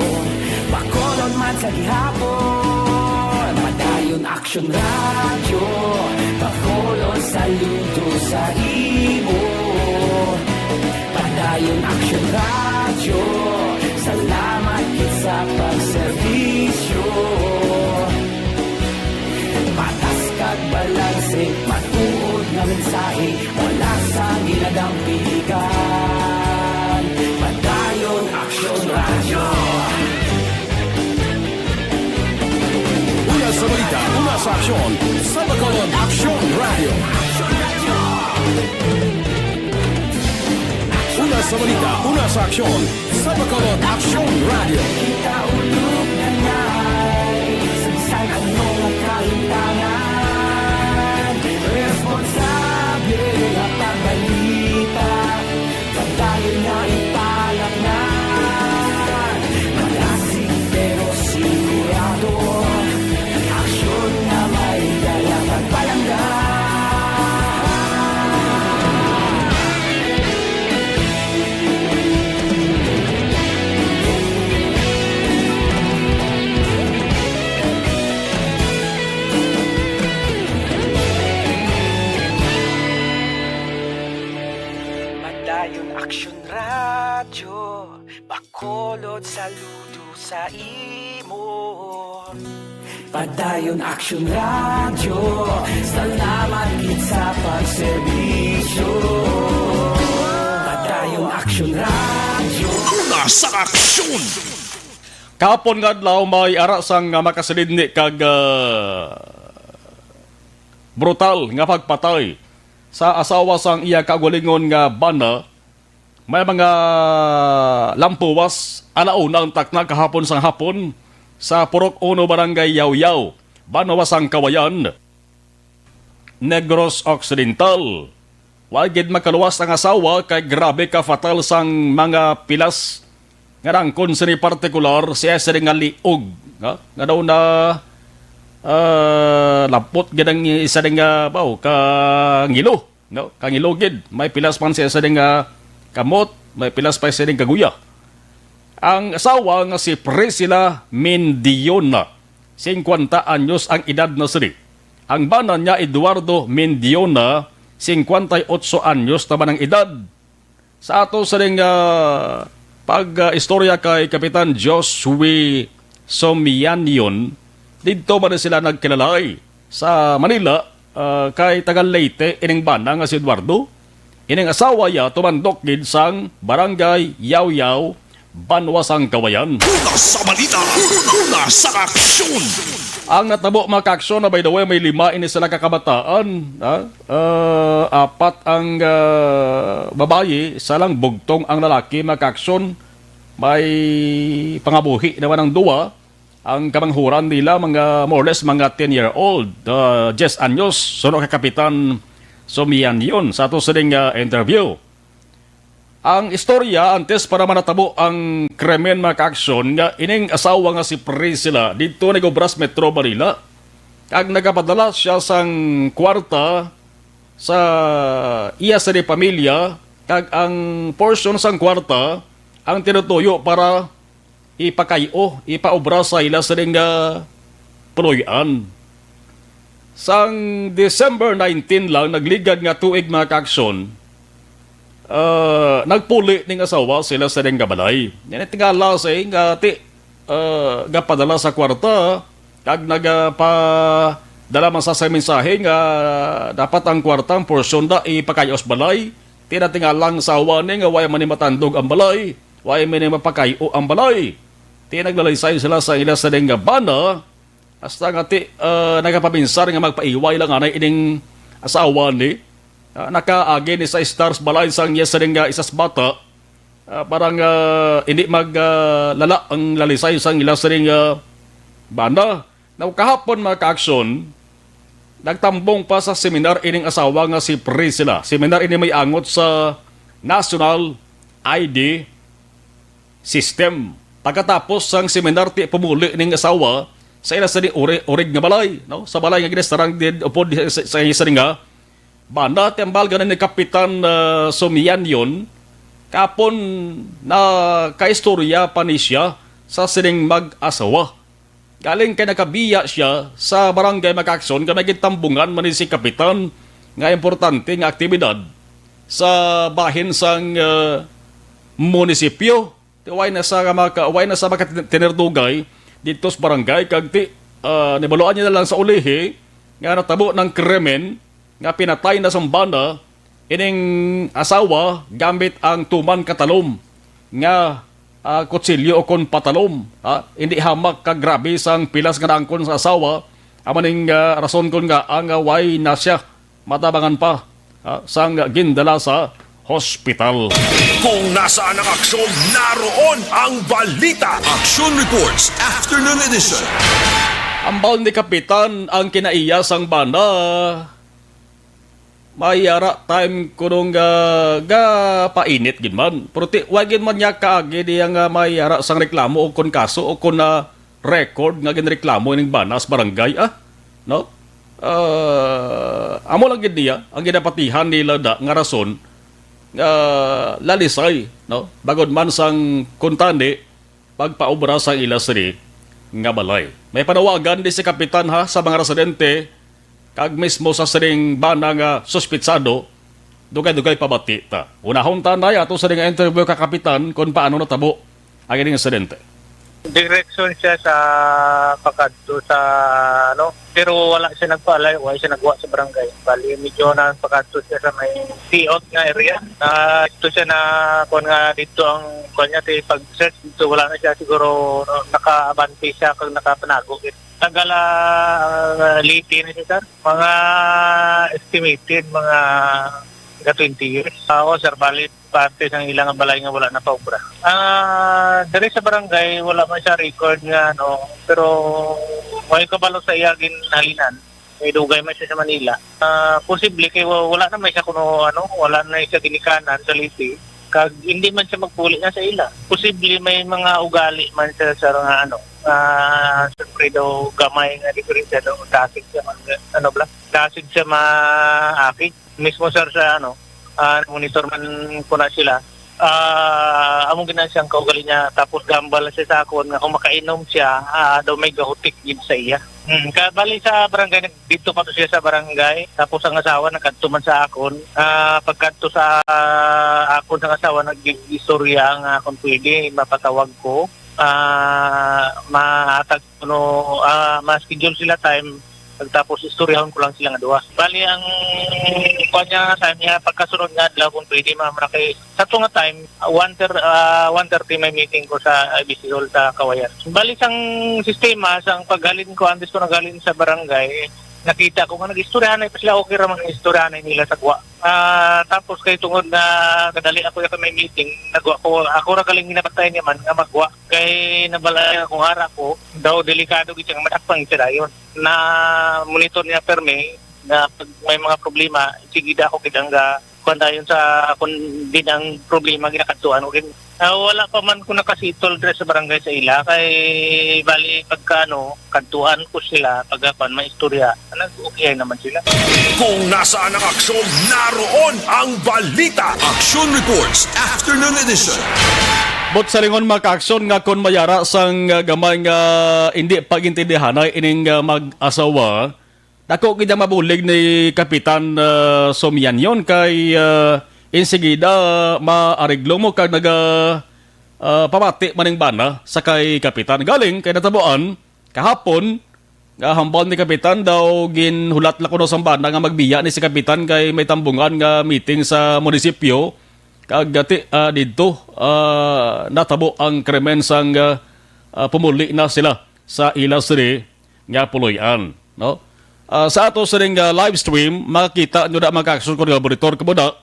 Bacolod man sa gihapon. Padayon Aksyon Radyo, Bacolod, saludo sa imo. Padayon Aksyon Radyo, salamat gid sa pagserbisyo. Patas kag balanse, matuod nga mensahe, wala sang ginadampigan. Padayon Aksyon Radyo. Una sa balita, una sa aksyon, sa Bacolod Aksyon Radyo. Una sa balita, una sa aksyon, sa Bacolod Aksyon Radyo. Kita ulog na nai, sa bisan ano nga kahintangan, responsable nga pagbalita. Padayon na ipalapngan, malasig pero sigurado. Aksyon nga may dala pagpalangga. Padayon Aksyon Radyo, Bacolod, saludo sa imo. Padayon Aksyon Radyo, salamat gid sa pagserbisyo. Padayon Aksyon Radyo. Una sa aksyon. Kahapon nga adlaw, may ara sang, ah, makasalidni kag, ah, brutal nga pagpatay sa asawa sang iya kaugalingon nga bana. May mga lampuwas, alauna ang takna kahapon sang hapon sa Purok Uno, Barangay Yawyaw, Banwa sang Kawayan, Negros Occidental. Wa gid makaluwas ang asawa kay grabe ka fatal sang mga pilas nga naangkon sini, partikular siya sini nga liog, ha? Nga daw na, ah, lapot gid ang isa nga, baw, ka ngilo, no? Ka ngilo gid. May pilas man siya sini nga kamot, may pilas pa sini nga guya. Ang asawa nga si Priscilla Mendiona, singkwenta anyos ang edad na sini. Ang bana niya, Eduardo Mendiona, singkwenta y otso anyos naman ang edad. Sa ato sining, ah, pag, ah, istorya kay Kapitan Josue Somianion, didto man sila nagkilalay sa Manila, ah, kay taga Leyte ining bana nga si Eduardo. Ining asawa ya tumandok gid sang Barangay Yawyaw, Banwa sang Kawayan. Una sa balita, una sa aksyon. Ang natabo, mga kaaksyon, na, by the way, may lima ini sila ka kabataan, ha? Ah, apat ang, ah, babayi, isa lang bugtong ang lalaki, mga kaaksyon. May pangabuhi naman ang duwa. Ang kamanghuran nila, mga, more or less, mga ten-year-old, ah, diyes anyos, suno kay Kapitan Sumian yun sa ato sining, ah, interview. Ang istorya, antes pa man natabo ang krimen, mga kaaksyon, nga ining asawa nga si Priscilla didto nag-obra sa Metro Manila, kag nagapadala siya sang kwarta sa iya sini pamilya, kag ang portion sang kwarta ang tinutuyo para ipakay-o, ipaobra sa ila sining, ah, puloy-an. Sang December nineteen lang, nagligad nga tuig, mga kaaksyon, ah, nagpuli ning asawa sa ila sining nga balay. Yan ang tingala sa nga ti, ah, gapadala sa kwarta, kag nagapadala man sa, sa mensahe nga dapat ang kwarta, ang porsyon da, ipakay-o sa balay. Ti, natingala ang asawa ni nga way man ni matandog ang balay, way man ni mapakay-o ang balay. Ti, naglalisay sila sa ila sining nga bana, hasta nga ti, ah, nagapaminsar nga magpaiway lang anay ining asawa ni. Ah, nakaagi ni sa stars balay sang iya sining nga isa sa bata, ah, para nga hindi mag, ah, lala ang lalisay sang ila sining nga bana. Now, kahapon, mga kaaksyon, nagtambong pa sa seminar ining asawa nga si Priscilla. Seminar ini may angot sa National I D System. Pagkatapos sang seminar, ti pumuli ning asawa sa ila sini uri-, urig nga balay, no? Sa balay nga ginastarang din upod sa, sa, sa nga bana, ti hambal gani ni Kapitan, ah, Sumianyon, kapon nakaistorya pa ni siya sa sining mag-asawa. Galing kay nakabiya siya sa barangay, mga kaaksyon, nga may gintambungan man ni si Kapitan nga importante nga aktibidad sa bahin sang, ah, munisipyo. Ti way na sa maka-, way na sa makatinerdugay dito sa barangay, kag ti, ah, nibaluan niya na lang sa ulihi nga natabo ng krimen nga pinatay na sang bana ining asawa gamit ang tuman katalom nga, ah, kutsilyo o kon patalom, ha? Hindi hamak ka grabe sang pilas nga naangkon sa asawa. Amo ning, ah, rason kon nga ang, ah, way na siya matabangan pa, ah, sang gindala sa hospital. Kung nasaan ang aksyon, naroon ang balita. Action Reports, Afternoon Edition. Hambal ni Kapitan ang kinaiya sang bana. May ara time kuno nga, ga painit gid man. Pero ti, wa gid man niya kaagi diya nga may ara sang reklamo o kon kaso o kon na record nga ginreklamo ning bana sa barangay, ah. No? Ah, amo lang gid niya ang ginapatihan nila da nga rason nga lalisay, no? Bagod man sang kuntani, pagpaobra sang ila sini nga balay. May panawagan di si Kapitan, ha, sa mga residente kag mismo sa sining bana nga suspitsado. Dugay-dugay pabati ta. Unahon ta na ato sining interview ka Kapitan kung paano natabo ang ining insidente. Direksyon siya sa pakadto sa, ano, pero wala siya nagpaalay, wala siya nagwa sa barangay. Bali, medyo na pakadto siya sa may layout nga area. Na ito siya na, kung nga dito ang, kung niya, ti pag-search dito, wala na siya siguro, no, nakaabante siya kag nakapanago. Nagala, ah, Leyte na siya, sir. Mga estimated, mga ka twenty years. Ako, sir, bali, parte sang ila nga balay nga wala na paobra. Ah, diri sa barangay, wala man siya record nga, ano, pero may kabalo sa iya ginhalinan. May dugay man siya sa Manila. Ah, posible kay wa-, wala na may siya kuno, ano, wala na siya ginikanan sa Leyte. Kag hindi man siya magpuli na sa ila. Posible may mga ugali man siya sa nga, ano, ah, siyempre daw gamay nga diferensya daw, dasig siya mag-, ano bala, dasig siya maakig. Mismo, sir, sa, ano, ah, monitor man ko na sila. Ah, amo gina siyang kaugali niya, tapos gambal siya sa akon nga kung makainom siya, ah, daw may gahutik gid sa iya. Hmm, ka, bali sa barangay, nag-, dito pa to siya sa barangay, tapos ang asawa nakadto man sa akon. Ah, pagkadto sa akon sang asawa, nag-istorya nga kung pwede mapatawag ko, ah, mahatag kuno, ah, ma-schedule sila time, pagtapos istoryahon ko lang sila nga duha. Bali, ang kuwan niya nga time niya, pagkasunod nga adlaw, kung pwede, ma'am, ra kay sa to nga time, ah, one thirty, ah, one thirty may meeting ko sa I B C Hall sa Kawayan. Bali, sang sistema, sang paghalin ko, antes ko naghalin sa barangay, nakita ko nga nag-istoryahanay pa sila, okay ra man ang istoryahanay nila sa gwa. Ah, tapos kay tungod na kadali ako yung may meeting, nagwa ko, ako ra galing ginapatay niya man nga magwa. Kay nabala niya kung ara ko, daw delikado gid siya nga madakpan gid siya dayon. Na monitor niya permi na pag may mga problema, sige da ako gid ang ga-, kuwan dayon sa kung din ang problema ginakadtuan ko gid. Ah, wala pa man ko nakasitol dre sa barangay sa ila, kay bali pagka ano, kadtuan ko sila, pagka kuwan, may istorya, nag-okay naman sila. Kung nasaan ang aksyon, naroon ang balita. Action Reports, Afternoon Edition. But sa lingon, mga ka-aksyon, nga kon mayara sang, uh, gamay nga hindi pagintindihanay ining, uh, mag-asawa, dako gid ang mabulig ni Kapitan, uh, Somyanyon kay, uh, insigida maareglo mo kag naga, uh, pamati maning bana sa kay Kapitan. Galing kay natabuan kahapon nga hambal ni Kapitan daw ginhulat la kuno sang bana nga magbiya ni si Kapitan kay may tambungan nga meeting sa munisipyo, kag ati, ah, didto, ah, natabo ang krimen sang, ah, ah, pumuli na sila sa ila sini nga puloy-an, no? Ah, sa ato sining, ah, live stream, makakita nyo na, mga ka-aksyon, kung nga monitor ka mo na,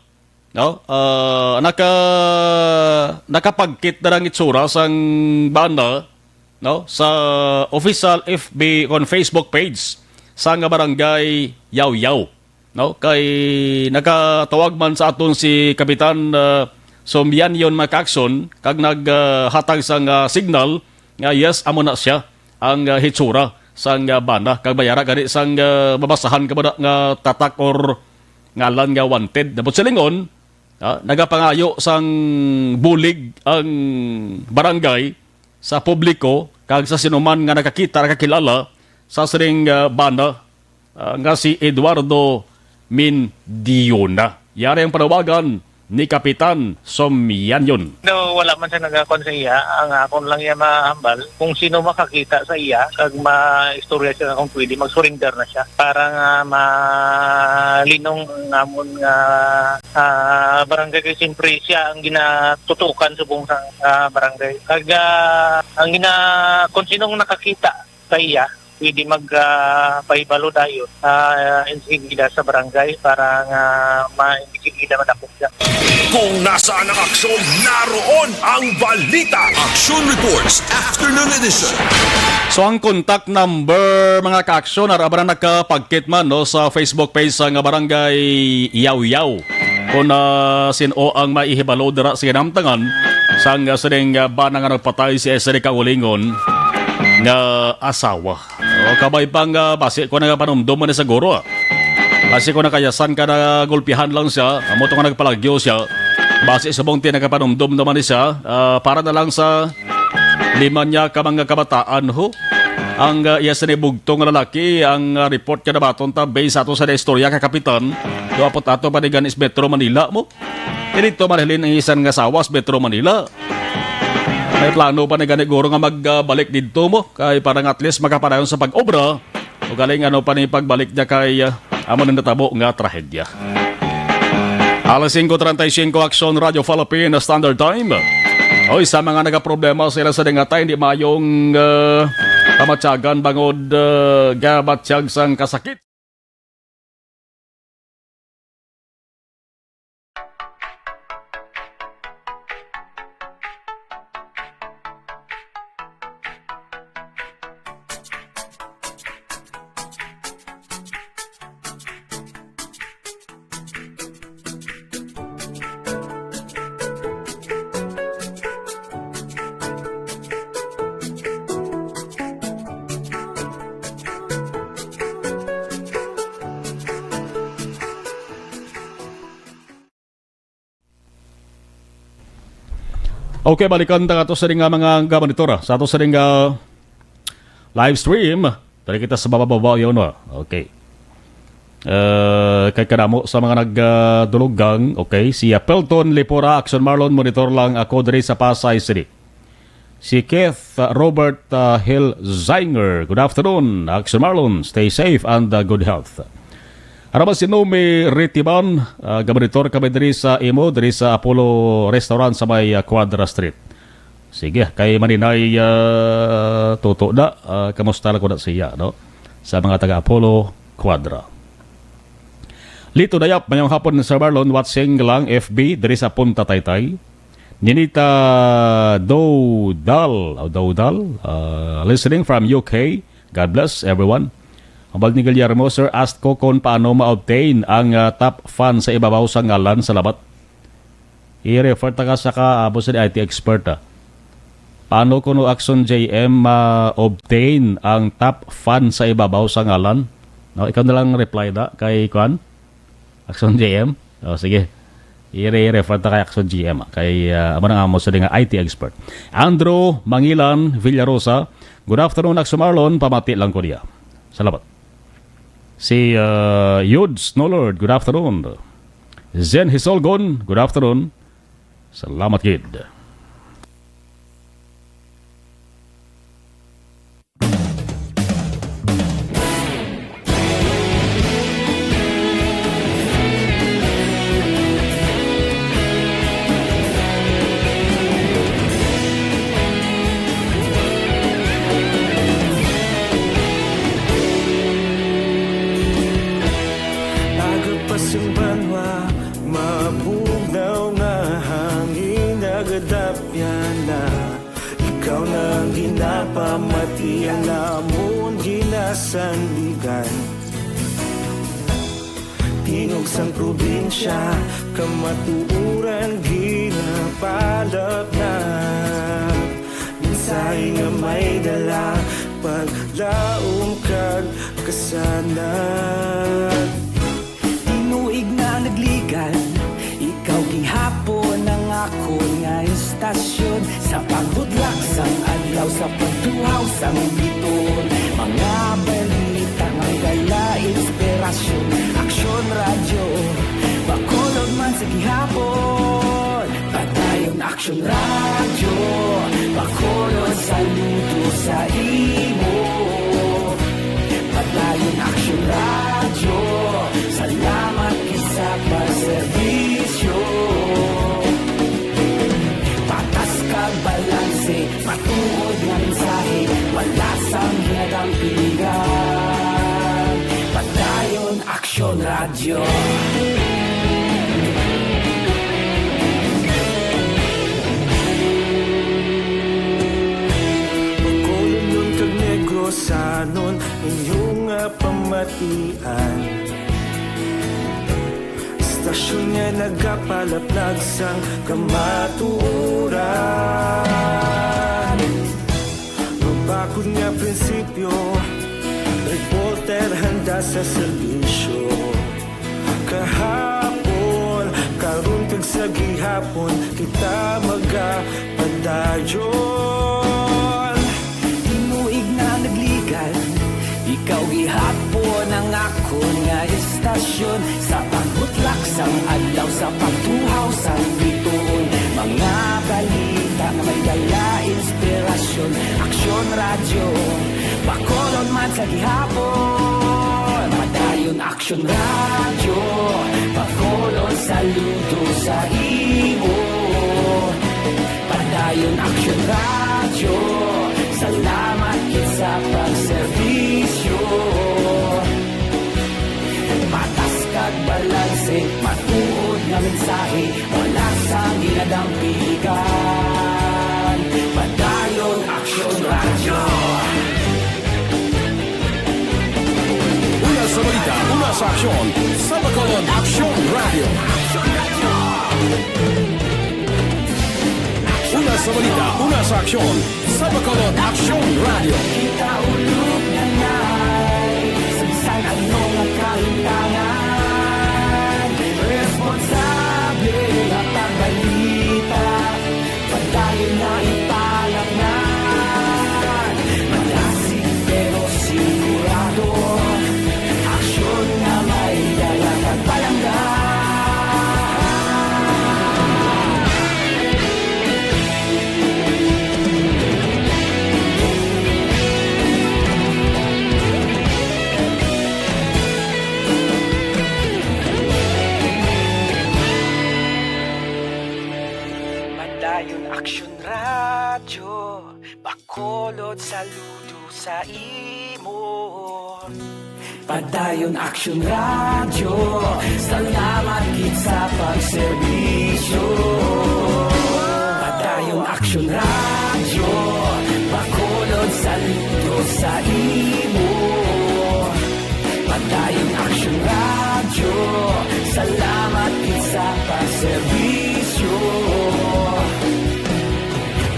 no? Ah, naka-, nakapagkit na ang itsura sang bana, no? Sa official F B kon Facebook page sang Barangay Yawyaw, no? Kay nakatawag man sa aton si Kapitan, ah, Somyanyon, mga ka-aksyon, kag nag, ah, hatag sang, ah, signal nga yes, amo na siya ang, ah, hitsura sang, ah, bana. Kag mayara gani sang, ah, mabasahan ka ba na nga tatak or ngalan nga wanted. Nabot silingon, ah, nagapangayo sang bulig ang barangay sa publiko kag sa sinuman nga nakakita, nakakilala sa sining, ah, bana, ah, nga si Eduardo Mindiona. Yari ang panawagan ni Kapitan Somyanyon. No, wala man siya nagakon sa iya. Ang akon lang iya mahambal, kung sino makakita sa iya kag maistorya siya kung pwede, mag-surrender na siya para nga malinong ang amon nga, ah, barangay. Kay siyempre siya ang ginatutukan subong sa, ah, barangay. Kag, ah, ang gina-, kung sinong nakakita sa iya, pwede mag, ah, pahibalo dayon, ah, insigida sa barangay para nga ma-, insigida man ako siya. Kung nasaan ang aksyon, naroon ang balita. Action Reports, Afternoon Edition. So, ang contact number, mga ka-aksyon, ara ba na nakapagkit man, no, sa Facebook page sang Barangay Yawyaw. Kung, ah, sin-o ang maihibalo dira sa ginamtangan sang, ah, sining, ah, bana nga nagpatay si Esri Kaulingon nga asawa. O, kabay pang, ah, basi ko nagapanumdum man ni siguro, ah. Basi ko nakayasan ka na gulpihan lang siya, amo to nga nagpalagyo siya. Basi subong ti nagapanumdum naman ni siya, ah, para na lang sa lima niya ka mga kabataan, ho. Ang, ah, iya sini bugtong nga lalaki, ang, ah, report nga nabaton ta, based ato sa istorya ka Kapitan, do apot ato pa ni ganis Metro Manila mo. Dito man hilin ang isan nga sawas Metro Manila. May plano pa ni gani guro nga magbalik dito mo kay para nga at least makapadayon sa pag-obra. O galing ano pa ni pagbalik niya kay, ah, amo nang natabo nga trahedya. Alas singko treinta y cinco, Aksyon Radyo Philippine Standard Time. Oy, sa mga nagaproblema sila sa dingata, hindi mayong, ah, pamatyagan bangod, ah, gabatyag sang kasakit. Okay, balikan ta ato sa nga mga, nga monitor, ah, sa ato sa nga live stream. Dali kita sa baba-baba yun, ah. Okay. Eh, kay kadamo sa mga nagdulugang, okay, si, ah, Pelton Lipora, Action Marlon, monitor lang ako diri sa Pasay City. Si Keith, uh, Robert, uh, Hilzinger. Good afternoon, Action Marlon. Stay safe and, uh, good health. Ara man si Nomi Ritiban, uh, gamonitor kami diri sa imo, diri sa Apollo Restaurant sa may, uh, Quadra Street. Sige, kay Maninay, uh, Toto na, uh, kamusta lang ko na siya, no? Sa mga taga Apollo Quadra. Lito Dayap, mayong hapon, Sir Marlon, watching lang F B diri sa Punta Taytay. Ninita Dodal, o Dodal, ah, listening from U K. God bless everyone. Hambal ni Guillermo, "Sir, ask ko kung paano ma-obtain ang, ah, top fan sa ibabaw sa ngalan. Salamat." I-refer ta ka sa ka, amo sa I T expert, ah. Paano kuno, Action J M, ma-obtain ang top fan sa ibabaw sa ngalan? No, ikaw na lang reply da kay, kuan? Action J M? O, sige. I-re-, i-refer ta kay Action J M, ah. Kay, ah, amo na nga mo sa nga I T expert. Andrew Mangilan Villarosa, "Good afternoon, Action Marlon. Pamati lang ko niya." Salamat. Si, ah, Yudes Nolord, good afternoon. Zen Hisolgon, good afternoon. Salamat gid. Aga pa sing banwa, mabugnaw nga hangin nagadapyan na. Ikaw na ang ginapamati, ang amon ginasandigan. Tingog sang probinsya, kamatuoran ginapalap na. Mensahe nga may dala, paglaom kag kasanag. Tinuig na nagligan, ikaw gihapon ang akon nga istasyon. Sa pagbutlak sang adlaw, sa pagtuhaw sang bituon, mga balita nga may dala inspirasyon. Aksyon Radyo, Bacolod man sa gihapon. Padayon Aksyon Radyo, Bacolod, saludo sa imo. Padayon Aksyon Radyo, salamat gid sa pagserbisyo. Patas kag balanse, matuod nga mensahe, wala sang ginadampingan. Padayon Aksyon Radyo. Bacolodnon kag Negrosanon, inyo nga pamatian. Istasyon nga nagapalaplag sang kamatuoran. Mabakod nga prinsipyo, reporter handa sa serbisyo. Kahapon, karon, kag sa gihapon, kita magapadayon. Tinuig na nagligan, ikaw gihapon ang akon nga istasyon. Sa pagbutlak sang adlaw, sa pagtuhaw sang bituon, mga balita nga may dala inspirasyon. Aksyon Radyo, Bacolod man sa gihapon. Padayon Aksyon Radyo, Bacolod, saludo sa imo. Padayon Ayon Aksyon Radyo, salamat gid sa pagserbisyo. Patas kag balanse, matuod nga mensahe, wala sang ginadampigan. Padayon Aksyon Radyo. Una sa balita, una sa aksyon, sa Bacolod Aksyon Radyo. Una sa balita, una sa aksyon, sa Bacolod Aksyon Radyo. Kita ulog na nay, sa bisan ano nga kahintangan, responsable nga pagbalita, padayon na ipalangnan. Malasig pero sigurado, aksyon nga may dala kag palangga. Padayon Aksyon Radyo, Bacolod, saludo sa imo. Padayon Aksyon Radyo, salamat gid sa pagserbisyo. Padayon Aksyon Radyo, Bacolod, saludo sa imo. Padayon Aksyon Radyo, salamat gid sa pagserbisyo.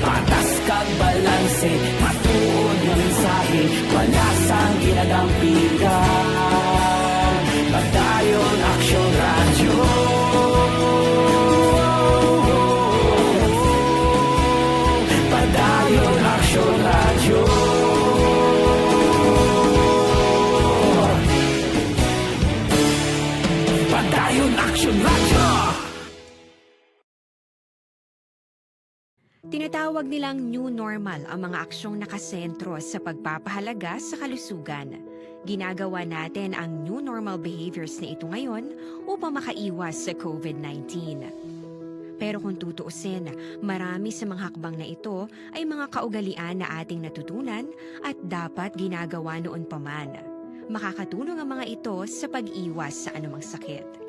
Patas kag balanse, matuod nga mensahe, wala sang ginadampigan. Padayon Aksyon Radyo. Padayon Aksyon Radyo. Padayon Aksyon Radyo. Tinatawag nilang new normal ang mga aksyong nakasentro sa pagpapahalaga sa kalusugan. Ginagawa natin ang new normal behaviors na ito ngayon upang makaiwas sa COVID nineteen. Pero kung tutuusin, marami sa mga hakbang na ito ay mga kaugalian na ating natutunan at dapat ginagawa noon pa man. Makakatulong ang mga ito sa pag-iwas sa anumang sakit.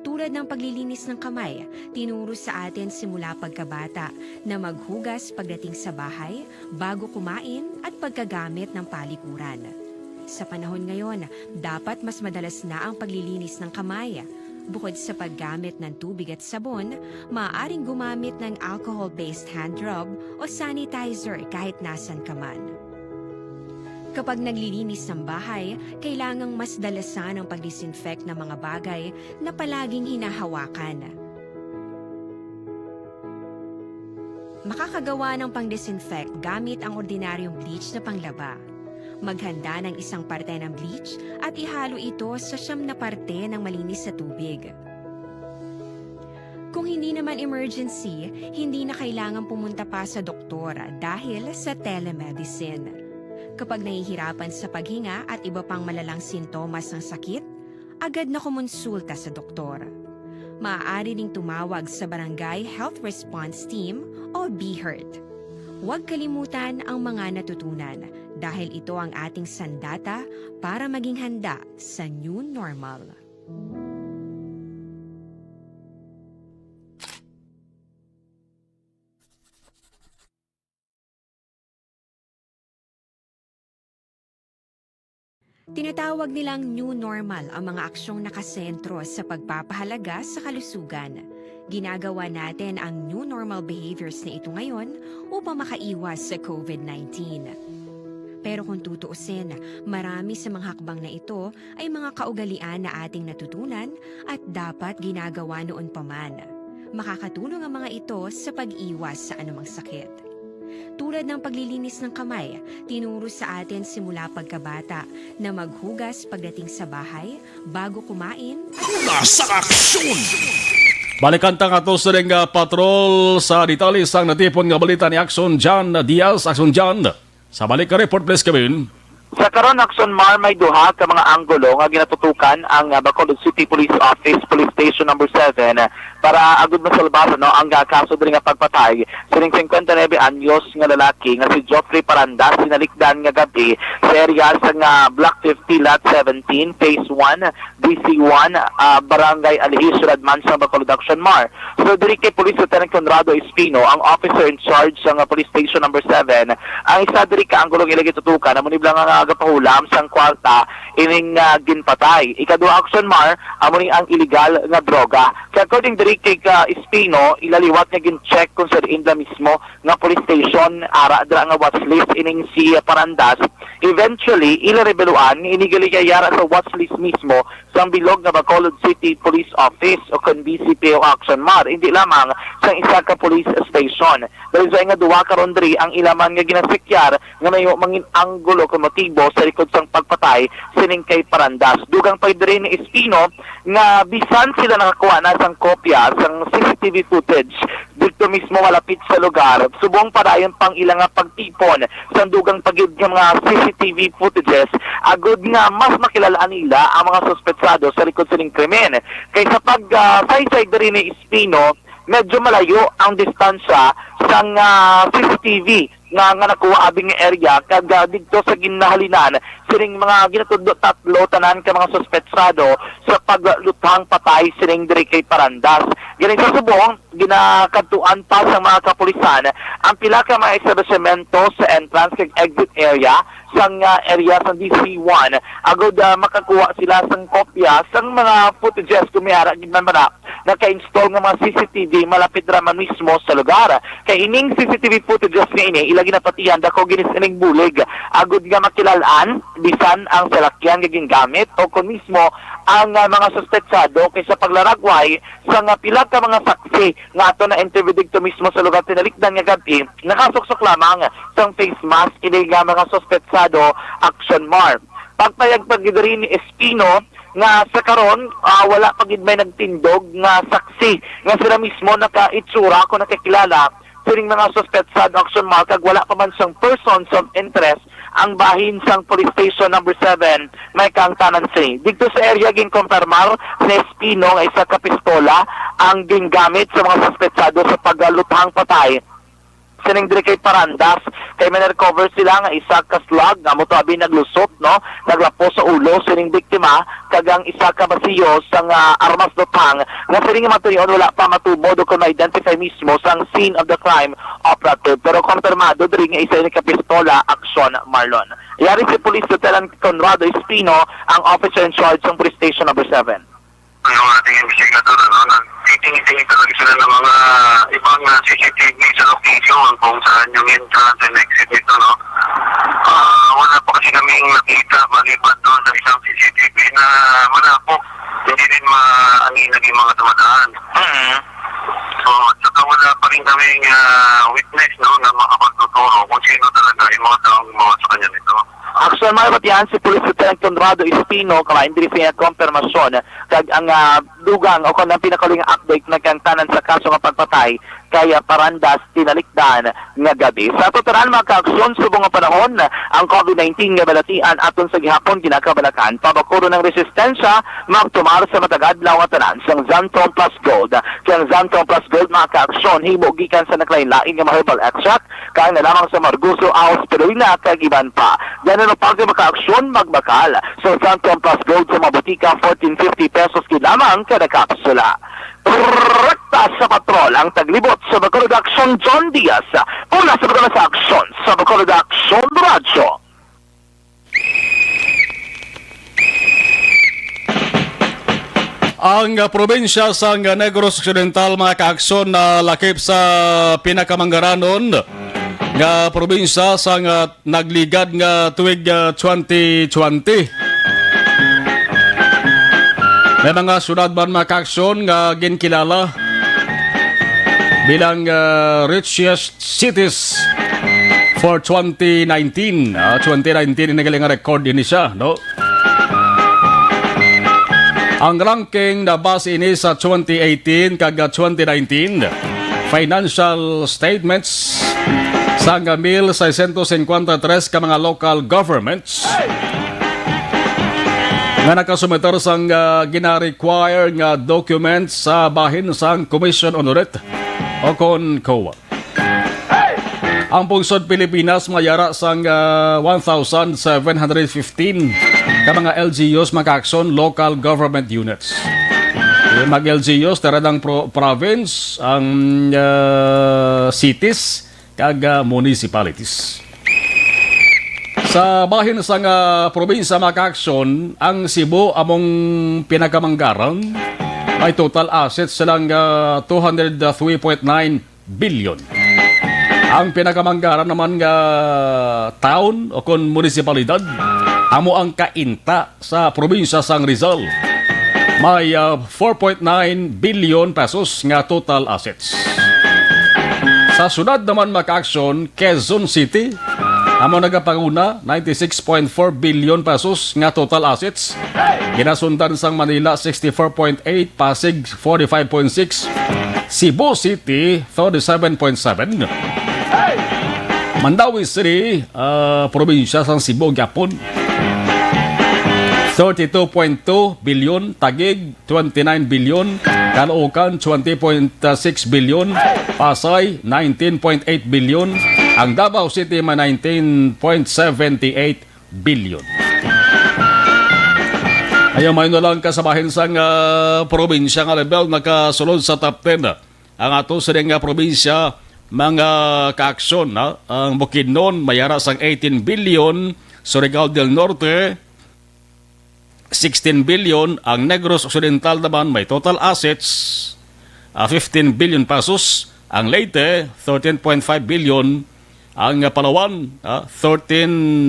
Tulad ng paglilinis ng kamay, tinuro sa atin simula pagkabata na maghugas pagdating sa bahay, bago kumain, at pagkagamit ng palikuran. Sa panahon ngayon, dapat mas madalas na ang paglilinis ng kamay. Bukod sa paggamit ng tubig at sabon, maaaring gumamit ng alcohol-based hand rub o sanitizer kahit nasan ka man. Kapag naglilinis ng bahay, kailangang mas dalasan ang pag-disinfect ng mga bagay na palaging hinahawakan. Makakagawa ng pang-disinfect gamit ang ordinaryong bleach na panglaba. Maghanda ng isang parte ng bleach at ihalo ito sa siyam na parte ng malinis na tubig. Kung hindi naman emergency, hindi na kailangan pumunta pa sa doktor dahil sa telemedicine. Kapag nahihirapan sa paghinga at iba pang malalang sintomas ng sakit, agad na kumonsulta sa doktor. Maaari ding tumawag sa Barangay Health Response Team o BHERT. Huwag kalimutan ang mga natutunan dahil ito ang ating sandata para maging handa sa new normal. Tinatawag nilang new normal ang mga aksyong nakasentro sa pagpapahalaga sa kalusugan. Ginagawa natin ang new normal behaviors na ito ngayon upang makaiwas sa COVID nineteen. Pero kung tutuusin, marami sa mga hakbang na ito ay mga kaugalian na ating natutunan at dapat ginagawa noon pa man. Makakatulong ang mga ito sa pag-iwas sa anumang sakit. Tulad ng paglilinis ng kamay, tinuro sa atin simula pagkabata na maghugas pagdating sa bahay, bago kumain, at Una sa aksyon! Balikan ta nga to sa ring, ah, patrol sa detalye sang natipon nga balita ni Action John Diaz. Action John, sa balik ka report, please, Kevin. Sa karon, Action Mar, may duha ka mga anggulo nga ginatutukan ang, ah, Bacolod City Police Office, Police Station Number Seven, para agud masalbar, no, ang, ah, kaso diri nga pagpatay sining singkwenta nuebe anyos nga lalaki nga si Geoffrey Parandas, tinalikdan nga gab-i sa area sa nga Block fifty, Lot seventeen, Phase one, D C one, ah, Barangay Alihi, Syudad Mansang, Bacolod, Action Mar. So, diri kay Police Lieutenant Conrado Espino, ang officer in charge sa nga Police Station Number Seven, ang isa diri ka anggulo nga ila gitutukan, amo ni bala nga nagapahulam sang kwarta ining, ah, ginpatay. Ikaduha, Action Mar, amo ni ang illegal nga droga. Kay according diri kay ka Espino, ila liwat nga gin-check kung sa diin bala mismo nga police station, ara dira nga watch list ining si Parandas. Eventually, ila rebeluan nga ini gali kay ara sa watch list mismo sang bilog nga Bacolod City Police Office o kon B C P O, Action Mar, hindi lamang sang isa ka police station. Dahil sa nga duwa karon diri ang ila man nga ginasikyar nga may mangin anggulo kon motibo sa likod sang pagpatay sining kay Parandas. Dugang pa diri ni Espino nga bisan sila nakakuha na sang kopya sang C C T V footage didto mismo malapit sa lugar, subong padayon pang ila nga pagtipon sang dugang pa gid nga mga C C T V footages agud nga mas makilal-an nila ang mga suspetsado sa likod sining krimen. Kay sa pag, ah, saysay diri ni Espino, medyo malayo ang distansya sang, ah, C C T V nga, nga nakuha abing nga area, kag, ah, didto sa ginahalinan sining mga ginatudlo tatlo tanan ka mga suspetsado sa pagluthang patay sining diri kay Parandas. Gani sa subong, ginakadtuan pa sa mga kapulisan ang pila ka mga establisimento sa entrance kag exit area sang, ah, area sang D C one, agud, ah, makakuha sila sang kopya sang mga footages kung may ara gid man bala naka-install nga mga C C T V malapit ra man mismo sa lugar. Kay ining C C T V footages nga ini, ila ginapatihan, daku gid sining bulig agud nga makilal-an bisan ang salakyan nga gingamit o kon mismo ang, ah, mga suspetsado. Kay sa paglaragway sa nga pila ka mga saksi nga ato na-interview didto mismo sa lugar tinalikdan nga gab-i, nakasuksok lamang sang face mask ini nga mga suspetsado, Action Mar. Pagpayag pa gid diri ni Espino nga sa karon, ah, wala pa gid may nagtindog nga saksi nga sila mismo nakaitsura o nakakilala sining mga suspetsado, Action Mar, kag wala pa man sang persons of interest ang bahin sang Police Station Number Seven, may kaangtanan sini. Didto sa area, ginkumpirmar ni Espino nga isa ka pistola ang gingamit sa mga suspetsado sa pagluthang patay sining diri kay Parandas, kay may na-recover sila nga isa ka slug nga amo to abi naglusot, no, naglapos sa ulo sining biktima, kag ang isa ka basiyo sang, ah, armas luthang nga sining matuyon wala pa matubo o kon ma-identify mismo sang scene of the crime operative. Pero kompirmado diri nga isa ini ka pistola, Action Mar. Yari si Police Lieutenant Conrado Espino, ang officer in charge sang Police Station Number Seven. Yung ating investigador, ano, nagtitingin-tingin talaga sila ng mga ibang, ah, C C T V sa location kung saan yung entrance and exit nito, no? Ah, wala pa kasi kaming nakita maliban doon sa isang C C T V na malabo. Hindi din ma-, ano yung naging mga dumadaan. Mm. So, at saka wala pa rin kaming, ah, witness, no, na makapagtuturo kung sino talaga yung mga taong gumawa sa kanya nito. Action Mar, batian si Police Lieutenant Conrado Espino, kalain diri sa iyang kompirmasyon, kag ang, ah, dugang o kon ang pinakauli nga update nagkaangtanan sa kaso nga pagpatay kay, ah, Parandas tinalikdan nga gab-i. Sa ato tanan, mga kaaksyon, subong nga panahon, ang COVID nineteen nga balatian aton sa gihapon ginakabalakan, pabakuro ng resistensya, magtumar sa matag adlaw nga tanan sang Xanthone Plus Gold. Kay ang Xanthone Plus Gold, mga kaaksyon, himo gikan sa naglain-lain nga mga herbal extract, kaang na lamang sa Margoso, Aos, Purina, kag iban pa. Gani, pag makaaksyon, magbakal sa Xanthone Plus Gold sa mga butika, fourteen fifty pesos gid lamang kada kapsula. Rekta sa patrol ang taglibot sa Bacolod Action, John Diaz. Mula sa Bacolod sa Aksyon, sa Bacolod Action Radyo. Ang, ah, probinsya sang Negros Occidental, mga kaaksyon, nalakip sa pinakamanggaranon nga probinsya sang, ah, nagligad nga tuig, ah, twenty twenty. May mga syudad man, mga kaaksyon, nga ginkilala bilang, ah, richest cities for twenty nineteen. Ah, twenty nineteen, ini gali nga record ini siya, no? Ang ranking nabase ini sa twenty eighteen kag twenty nineteen financial statements sang mil seiscientos cincuenta y tres ka mga local governments nga nakasumiter sang, ah, gina-require nga documents sa bahin sang Commission on Audit o kon COA. Ang pungsod Pilipinas may ara sang, ah, one thousand seven hundred fifteen ka mga L G Us, mga kaaksyon, local government units. Yung mga L G Us, tara ng pro-, province, ang, ah, cities, kag, ah, municipalities. Sa bahin sang, ah, probinsya, mga kaaksyon, ang Cebu among pinakamanggaran, may total assets silang, ah, two hundred three point nine billion. Ang pinakamanggaran naman nga town o kon munisipalidad, amo ang Cainta sa probinsya sang Rizal. May, ah, four point nine billion pesos nga total assets. Sa syudad naman, mga kaaksyon, Quezon City, amo nagapanguna, ninety-six point four billion pesos nga total assets. Ginasundan sang Manila, sixty-four point eight, Pasig, forty-five point six, Cebu City, thirty-seven point seven. Mandaue City, ah, probinsya sang Cebu gyapon, thirty-two point two billion, Taguig, twenty-nine billion, Caloocan, twenty point six billion, Pasay, nineteen point eight billion, ang Davao City may nineteen point seventy eight billion. Ayaw, may na lang kasabahin sang, ah, probinsya nga level nakasulod sa top ten. Ang ato sining nga probinsya, mga kaaksyon, ha? Ang Bukidnon may ara sang eighteen billion, Surigao del Norte, sixteen billion, ang Negros Occidental naman may total assets, ah, fifteen billion pesos, ang Leyte, thirteen point five billion, ang, ah, Palawan, ah, thirteen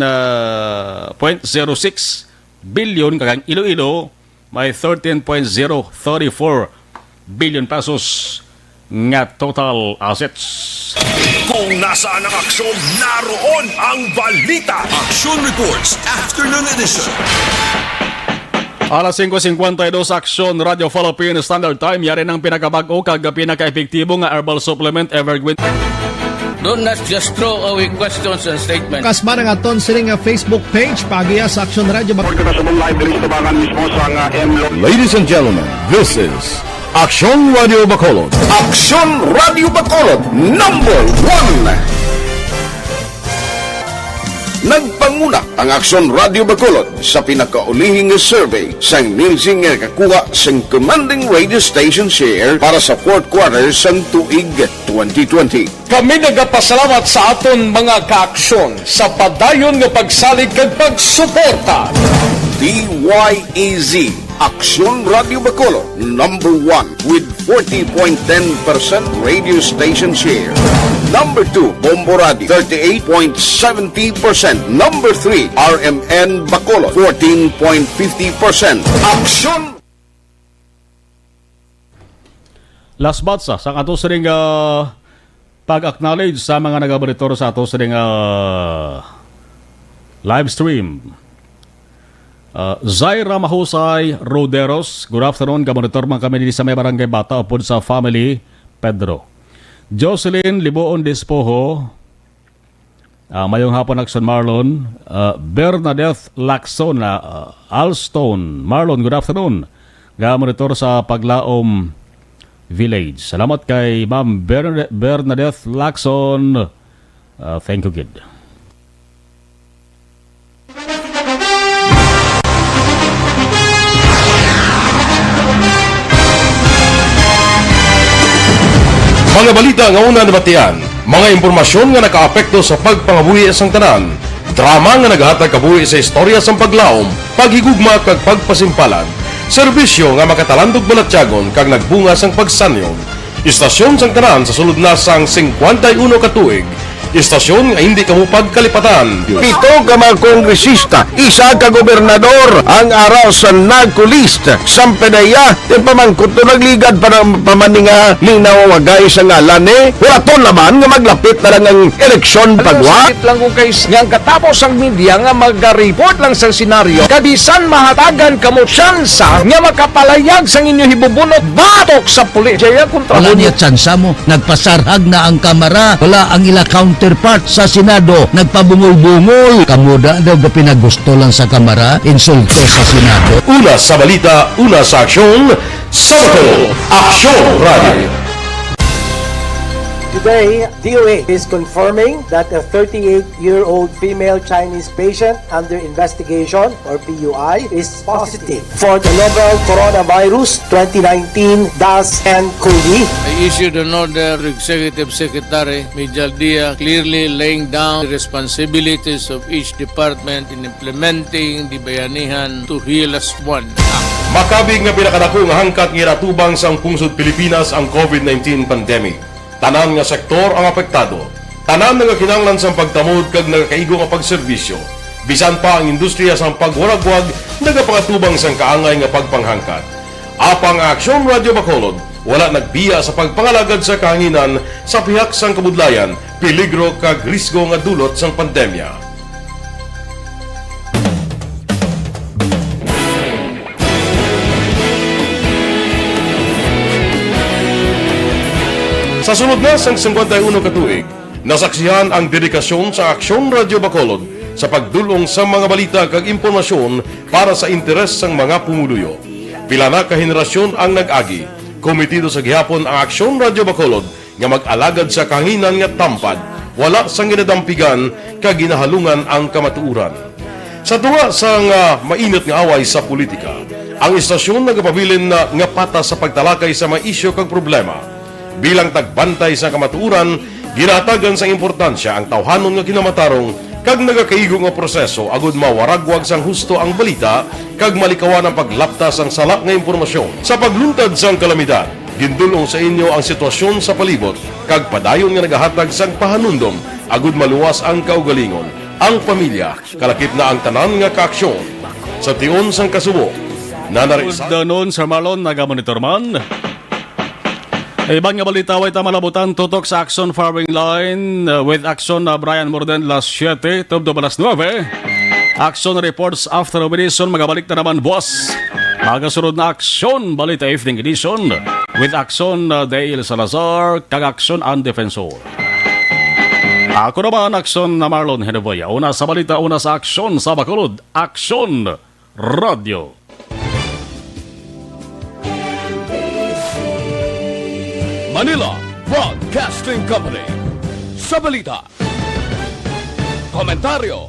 point zero six billion, kag ang Iloilo may thirteen point zero thirty-four billion pesos nga total assets. Kung nasaan ang aksyon, naroon ang balita. Action Reports, Afternoon Edition. Alas singko singkwenta y dos, Aksyon, Radyo Philippine Standard Time. Yari ng pinakabag-o kag pinaka-epektibo nga herbal supplement, Evergreen. Don't not just throw away questions and statements. Kasma nga aton sini nga Facebook page, paagiha sa Aksyon Radyo Bak- Report ko na sa mong live diri sa tubangan mismo sa nga M Lo- Ladies and gentlemen, this is Aksyon Radio Bacolod. Aksyon Radio Bacolod, number one. Nagpanguna ang Aksyon Radio Bacolod sa pinakaulihi nga survey sang Nielsen nga nakakuha sang commanding radio station share para sa fourth quarter sang tuig twenty twenty. Kami nagapasalamat sa aton mga kaaksyon sa padayon nga pagsalig kag pagsuporta. D Y E Z, Aksyon Radio Bacolod, number one with forty point ten percent radio station share. Number two, Bombo Radio, thirty-eight point seventy percent. Number three, R M N Bacolod, fourteen point fifty percent. Aksyon Last batch sa, sa ato sining, ah, pag-acknowledge sa mga nagamonitor sa ato sining, ah, live stream. Ah, Zaira Mahusay Roderos, good afternoon. Gamonitor man kami diri sa may Barangay Bata upod sa family Pedro. Jocelyn Liboon Despojo, Ah, mayong hapon, Aksyon Marlon. Ah, Bernadette Lacson, ah, Alston. Marlon, good afternoon. Nga monitor sa Paglaom Village. Salamat kay Ma'am Bernadette, Bernadette Lacson. Ah, thank you, gid. Mga balita nga una nabatian, mga impormasyon nga nakaapekto sa pagpangabuhi sang tanan, drama nga naghatag kabuhi sa istorya sang paglaom, paghigugma kag pagpasimpalan, serbisyo nga makatalandog balatyagon kag nagbunga sang pagsanyon. Istasyon sang tanan sa sulod na sang singkwenta y uno ka tuig. Istasyon nga hindi kamo pagkalipatan. Pito ka mga kongresista, isa ka gobernador ang ara sa NAGCO list. Sampedeya, yung pamangkot to nagligad pa ng pamaninga, linaw wagay sa ngalan eh. Wala to naman nga maglapit na lang ang eleksyon pagwa. Sakit lang kung kay nga ang katapos ang media nga mag-report lang sa senaryo. Kabisan mahatagan kamo tsansa nga makapalayag sang inyo hibubunot batok sa pulis. Jaya kontra Wala mo. Niya tsansa mo. Nagpasarhag na ang kamara. Wala ang ila Counterpart sa Senado, nagpabungol-bungol. Kamo da daw gapinagusto lang sa Kamara, insulto sa Senado. Una sa balita, una sa aksyon, sa Bacolod, Aksyon Radio. Today, D O A is confirming that a thirty-eight-year-old female Chinese patient under investigation, or P U I, is positive for the novel coronavirus twenty nineteen dash N COVID. I issued an order to Executive Secretary Mijal Dia, clearly laying down the responsibilities of each department in implementing the Bayanihan to Heal As One Act. Makabig nga pinakadako nga hangkat nga ginatubang sang pungsod Pilipinas ang COVID nineteen pandemic. Tanan nga sektor ang apektado. Tanan nga kinahanglan sang pagtamod kag nagakaigo nga pagserbisyo. Bisan pa ang industriya sang pagwaragwag nagapangatubang sang kaangay nga pagpanghangkat. Apang ang Aksyon Radio Bacolod wala nagbiya sa pagpangalagad sa kahanginan sa pihak sang kabudlayan, peligro kag risgo nga dulot sang pandemya. Sa sulod na sang singkwenta y uno ka tuig, nasaksihan ang dedikasyon sa Aksyon Radio Bacolod sa pagdul-ong sa mga balita kag impormasyon para sa interes sang mga pumuluyo. Pila na ka henerasyon ang nag-agi. Komitido sa gihapon ang Aksyon Radio Bacolod nga mag-alagad sa kahanginan nga tampad, wala sang ginadampigan kag ginahalungan ang kamatuoran. Sa tunga sang, ah, mainit nga away sa politika, ang istasyon nagapabilin na nga patas sa pagtalakay sa mga isyu kag problema. Bilang tagbantay sa kamatuoran, ginahatagan sang importansya ang tawhanon nga kinamatarong kag nagakaigo nga proseso agud mawaragwag sang husto ang balita kag malikawan ang paglapta sang sala nga impormasyon. Sa pagluntad sang kalamidad, gindul-ong sa inyo ang sitwasyon sa palibot kag padayon nga nagahatag sang pahanumdom agud maluwas ang kaugalingon, ang pamilya, kalakip na ang tanan nga kaaksyon. Sa tion sang kasubo, Nanari Good afternoon, Sir Marlon, nagamonitor man. Iban nga balita, way ta malabutan, tutok sa Aksyon Firing Line, uh, with Aksyon, uh, Brian Morden, alas siyete tubtob alas nuebe. Aksyon Reports after Robinson, magabalik na naman, boss. Magasunod na Aksyon Balita Evening Edition with Aksyon, uh, Dale Salazar, kag Aksyon Ang Defensor. Ako naman, Aksyon na Marlon Henevoya. Una sa balita, una sa aksyon sa Bacolod, Aksyon Radyo. Manila Broadcasting Company. Sa balita, komentaryo,